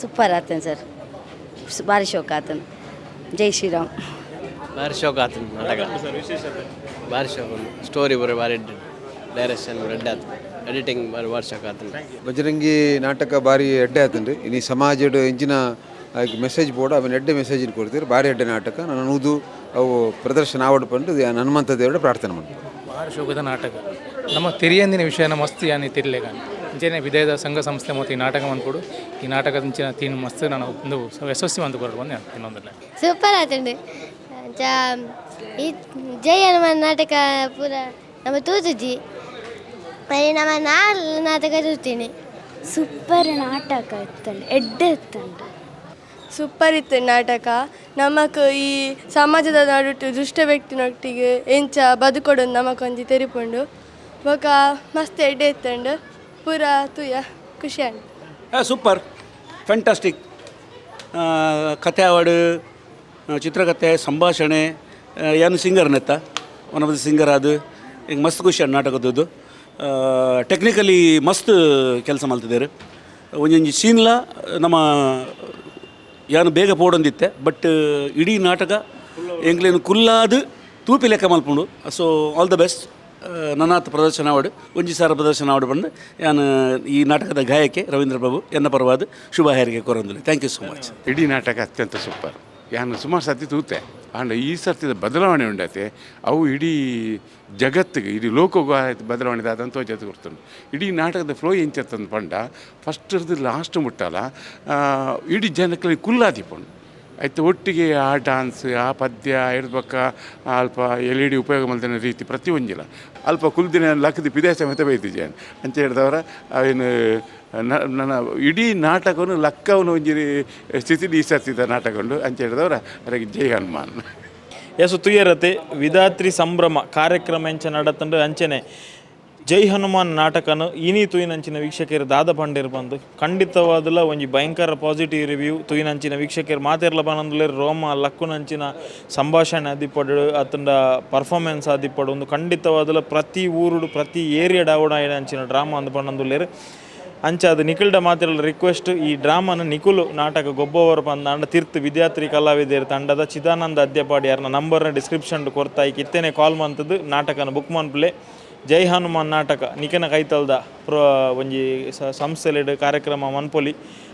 ಸೂಪರ್ ಆತನ ಸರ್, ಭಾರಿ ಶೋಕ ಆತನ. ಜೈ ಶ್ರೀರಾಮ್. ಭಾರಿ ಶೋಕ ಆತನ ನಾಟಕ, ಭಾರಿ ಶೋಕ. ಸ್ಟೋರಿ ಬರೋ ಭಾರಿ, ಡೈರೆಕ್ಷನ್ ಎಡ್ಡೆ ಆತು, ಎಡಿಟಿಂಗ್ ಭಾರಿ ಭಾರಿ ಶೋಕ ಆತನ. ಬಜರಂಗಿ ನಾಟಕ ಭಾರಿ ಎಡ್ಡೆ ಆತಂಡ್ರಿ. ಇನಿ ಸಮಾಜಡ್ ಇಂಚಿನ ಮೆಸೇಜ್ ಬೋರ್ಡ್ ಅವನ ಎಡ್ಡೆ ಮೆಸೇಜ್ ಕೊಡ್ತೀರಿ. ಭಾರಿ ಎಡ್ಡೆ ನಾಟಕ. ನಾನು ಊದು ಅವು ಪ್ರದರ್ಶನ ಆವಡ್ ಪಂಡು ಹನುಮಂತ ದೇವರ ಪ್ರಾರ್ಥನೆ ಮಾಡ್ತೀನಿ. ಭಾರಿ ಶೋಕದ ನಾಟಕ. ನಮ್ಮ ತೆರಿಯಂದಿನ ವಿಷಯನ ಮಸ್ತ್ ಯಾನಿ ತಿರ್ಲೆಗ ಅಂಚನೆ ವಿದೇದ ಸಂಘ ಸಂಸ್ಥೆ ಮತ್ತು ಈ ನಾಟಕ ಮನ್ಕೊಡು. ಈ ನಾಟಕದ ಅಂಚಿನ ತೀನ್ ಮಸ್ತ್ ನಾನು ಒಂದು ಯಶಸ್ವಿ ಅಂತ ಕೊರಡು ಬಂದೆ ಇನ್ನೊಂದಲ್ಲ. ಸೂಪರ್ ಆತಂಡು. ಈ ಜೈ ಹನುಮಾನ್ ನಾಟಕ ಪೂರ ನಮ್ಮ ತೂತುಜಿ ಬರೀ ನಮ್ಮ ನಾಲ್ ನಾಟಕ ತೂತೀನಿ. ಸೂಪರ್ ನಾಟಕ ಇತ್ತಂಡು, ಎಡ್ಡೆ ಇತ್ತಂಡು. ಸೂಪರ್ ಇತ್ತು ನಾಟಕ. ನಮಕ್ ಈ ಸಮಾಜದ ನಡುಟು ದುಷ್ಟ ವ್ಯಕ್ತಿನೊಟ್ಟಿಗೆ ಎಂಚ ಬದುಕೊಡು ನಮಕೊಂಜಿ ತೆರಿಪುಂಡು. ಬೊಕ ಮಸ್ತ್ ಎಡ್ಡೆ ಇತ್ತಂಡು, ಪೂರ ತೂಯ ಖುಷಿ ಆಂಡ್. Super, fantastic. ಕತೆ ಆವಡ್, ಚಿತ್ರಕಥೆ, ಸಂಭಾಷಣೆ. ಯಾನು ಸಿಂಗರ್ ನೆತ್ತ, ಒನ್ ಆಫ್ the singer ಅದು. ಈಗ ಮಸ್ತ್ ಖುಷಿ ಆಂಡ್ ನಾಟಕದದ್ದು. ಟೆಕ್ನಿಕಲಿ ಮಸ್ತ್ ಕೆಲಸ ಮಲ್ತಿದ್ದಾರೆ. ಒಂಜೊಂಜಿ ಸೀನ್ಲ ನಮ್ಮ ಯಾನು ಬೇಗ ಪೋಡೊಂದಿತ್ತೆ, ಬಟ್ ಇಡೀ ನಾಟಕ ಎಂಕ್ಲೇನು ಕುಲ್ಲಾದ್ ತೂಪಿ ಲೆಕ್ಕ ಮಲ್ಪುಂಡು. ಸೊ ಆಲ್ the best. ನನಾತ್ ಪ್ರದರ್ಶನ ಆವಡ್, ಒಂಜಿ ಸಾರ ಪ್ರದರ್ಶನ ಆವಡ್ ಬಂದು ಯಾನು ಈ ನಾಟಕದ ಗಾಯಕೆ ರವೀಂದ್ರ ಪ್ರಭು ಎನ್ನ ಪರವಾದ ಶುಭ ಹಾರೈಕೆ ಕೊರೊಂದುಲ್ಲೆ. Thank you so much. ಇಡೀ ನಾಟಕ ಅತ್ಯಂತ ಸೂಪರ್. ಯಾನು ಸುಮಾರು ಸರ್ತಿ ತೂತೆ, ಆಂಡ ಈ ಸರ್ತಿದ ಬದಲಾವಣೆ ಉಂಡತೆ. ಅವು ಇಡೀ ಜಗತ್ತಿಗೆ, ಇಡೀ ಲೋಕಗೂ ಆಯ್ತು ಬದಲಾವಣೆ ಆದಂತ ಜೊತೆ ಕೊಡ್ತುಂಡು. ಇಡೀ ನಾಟಕದ ಫ್ಲೋ ಎಂಚತ್ತಂದು ಪಂಡ ಫಸ್ಟ್ ಹಿಡ್ದು ಲಾಸ್ಟ್ ಮುಟ್ಟಲ್ಲ ಇಡೀ ಜನಕ್ಕೆ ಕುಲ್ಲಾದಿಪುಂಡು. ಆಯ್ತು, ಒಟ್ಟಿಗೆ ಆ ಡಾನ್ಸ್, ಆ ಪದ್ಯ ಇರ್ಬೇಕ, ಅಲ್ಪ ಎಲ್ ಇ ಡಿ ಉಪಯೋಗ ಮಲ್ದಿನ ರೀತಿ ಪ್ರತಿ ಒಂಜಿಲ ಅಲ್ಪ ಕುಲ್ದಿನ ಲಕ್ಕದಿ ಪಿದೇಶ ಮೆತ ಬೈತಿಜೆ ಅಂತ ಹೇಳಿದವರ. ಅವೇನು ನನ್ನ ಇಡೀ ನಾಟಕವನ್ನು ಲಕ್ಕವನು ಒಂಜಿ ಸ್ಥಿತಿ ಈ ಸರ್ತಿದ ನಾಟಕ ಉಂಡು ಅಂತ ಹೇಳಿದವರ. ಅದಕ್ಕೆ ಜೈ ಹನುಮಾನ್. ಯಸು ತುಯರತೆ ವಿಧಾತ್ರಿ ಸಂಭ್ರಮ ಕಾರ್ಯಕ್ರಮ ಎಂಚ ನಡತಂಡು ಅಂಚನೆ ಜೈ ಹನುಮಾನ್ ನಾಟಕನು ಇನಿ ತುಯಿನಂಚಿನ ವೀಕ್ಷಕರು ದಾದ ಪಂಡೇರ್ ಬಂದು ಖಂಡಿತವಾದಲ ಒಂಜಿ ಭಯಂಕರ ಪಾಸಿಟಿವ್ ರಿವ್ಯೂ. ತುಯಿನಂಚಿನ ವೀಕ್ಷಕರು ಮಾತೆರ್ಲ ಬನಂದುಲೇರ್. ರೋಮ ಲಕ್ಕುನಂಚಿನ ಸಂಭಾಷಣೆ ಆದಿಪ್ಪಡು ಅತ್ತಂಡ ಪರ್ಫಾರ್ಮೆನ್ಸ್ ಆದಿಪ್ಪಡು, ಒಂದು ಖಂಡಿತವಾದಲ ಪ್ರತಿ ಊರುಡು ಪ್ರತಿ ಏರಿಯಾ ಡಾವಡ ಅಂಚಿನ ಡ್ರಾಮಾ ಅಂದ್ ಪಂಡಂದುಲ್ಲೇರು. ಅಂಚ ಅದು ನಿಖಿಲ್ಡ ಮಾತೆರ್ಲ ರಿಕ್ವೆಸ್ಟ್, ಈ ಡ್ರಾಮನ ನಿಕುಲು ನಾಟಕ ಗೊಬ್ಬವರು ಪಂದಾಂಡ ತಿರ್ತು ವಿದ್ಯಾರ್ಥಿ ಕಲಾವಿದರ ತಂಡದ ಚಿದಾನಂದ ಅದ್ಯಪಾಡಿ ಯಾರನ್ನ ನಂಬರ್ನ ಡಿಸ್ಕ್ರಿಪ್ಷನ್ ಕೊರ್ತಾ ಇತ್ತೇನೆ ಕಾಲ್ ಮಂತದ್ದು ನಾಟಕನ ಬುಕ್ ಮನ್ಪುಲೆ. ಜೈ ಹನುಮಾನ್ ನಾಟಕ ನಿಕನ ಕೈತಲ್ದ ಪ್ರ ಒಂಜಿ ಸಂಸ್ಥೆಲೆಡ್ ಕಾರ್ಯಕ್ರಮ ಮನ್ಪೊಲಿ.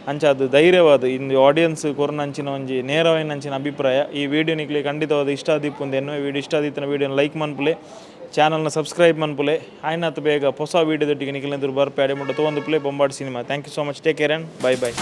ಅಂಚ ಅದು ಧೈರ್ಯವಾದ ಇಂದು ಆಡಿಯನ್ಸ್ ಕೊರ್ನಂಚಿನ ಒಂಜಿ ನೇರವಾಯಿನಂಚಿನ ಅಭಿಪ್ರಾಯ. ಈ ವಿಡಿಯೋ ನಿಕ್ಲೆ ಖಂಡಿತವಾದ ಇಷ್ಟ ಆದಿಪ್ಪುಂದು ಎನ್ನುವ. ವಿಡಿಯೋ ಇಷ್ಟ ಆದಿತ್ತಿನ ವಿಡಿಯೋನ ಲೈಕ್ ಮನ್ಪುಲೆ, ಚಾನಲ್ನ ಸಬ್ಸ್ಕ್ರೈಬ್ ಮನ್ಪುಲೆ. ಆಯ್ನಾತ್ ಬೇಗ ಹೊಸ ವೀಡಿಯೋದೊಟ್ಟಿಗೆ ನಿಖಿಲೆಂದ್ರು ಬರ್ಪೆ. ಅಡೆ ಮುಟ್ಟ ತಗೊಂಡು play Bombad cinema. Thank you so much, take care and bye bye.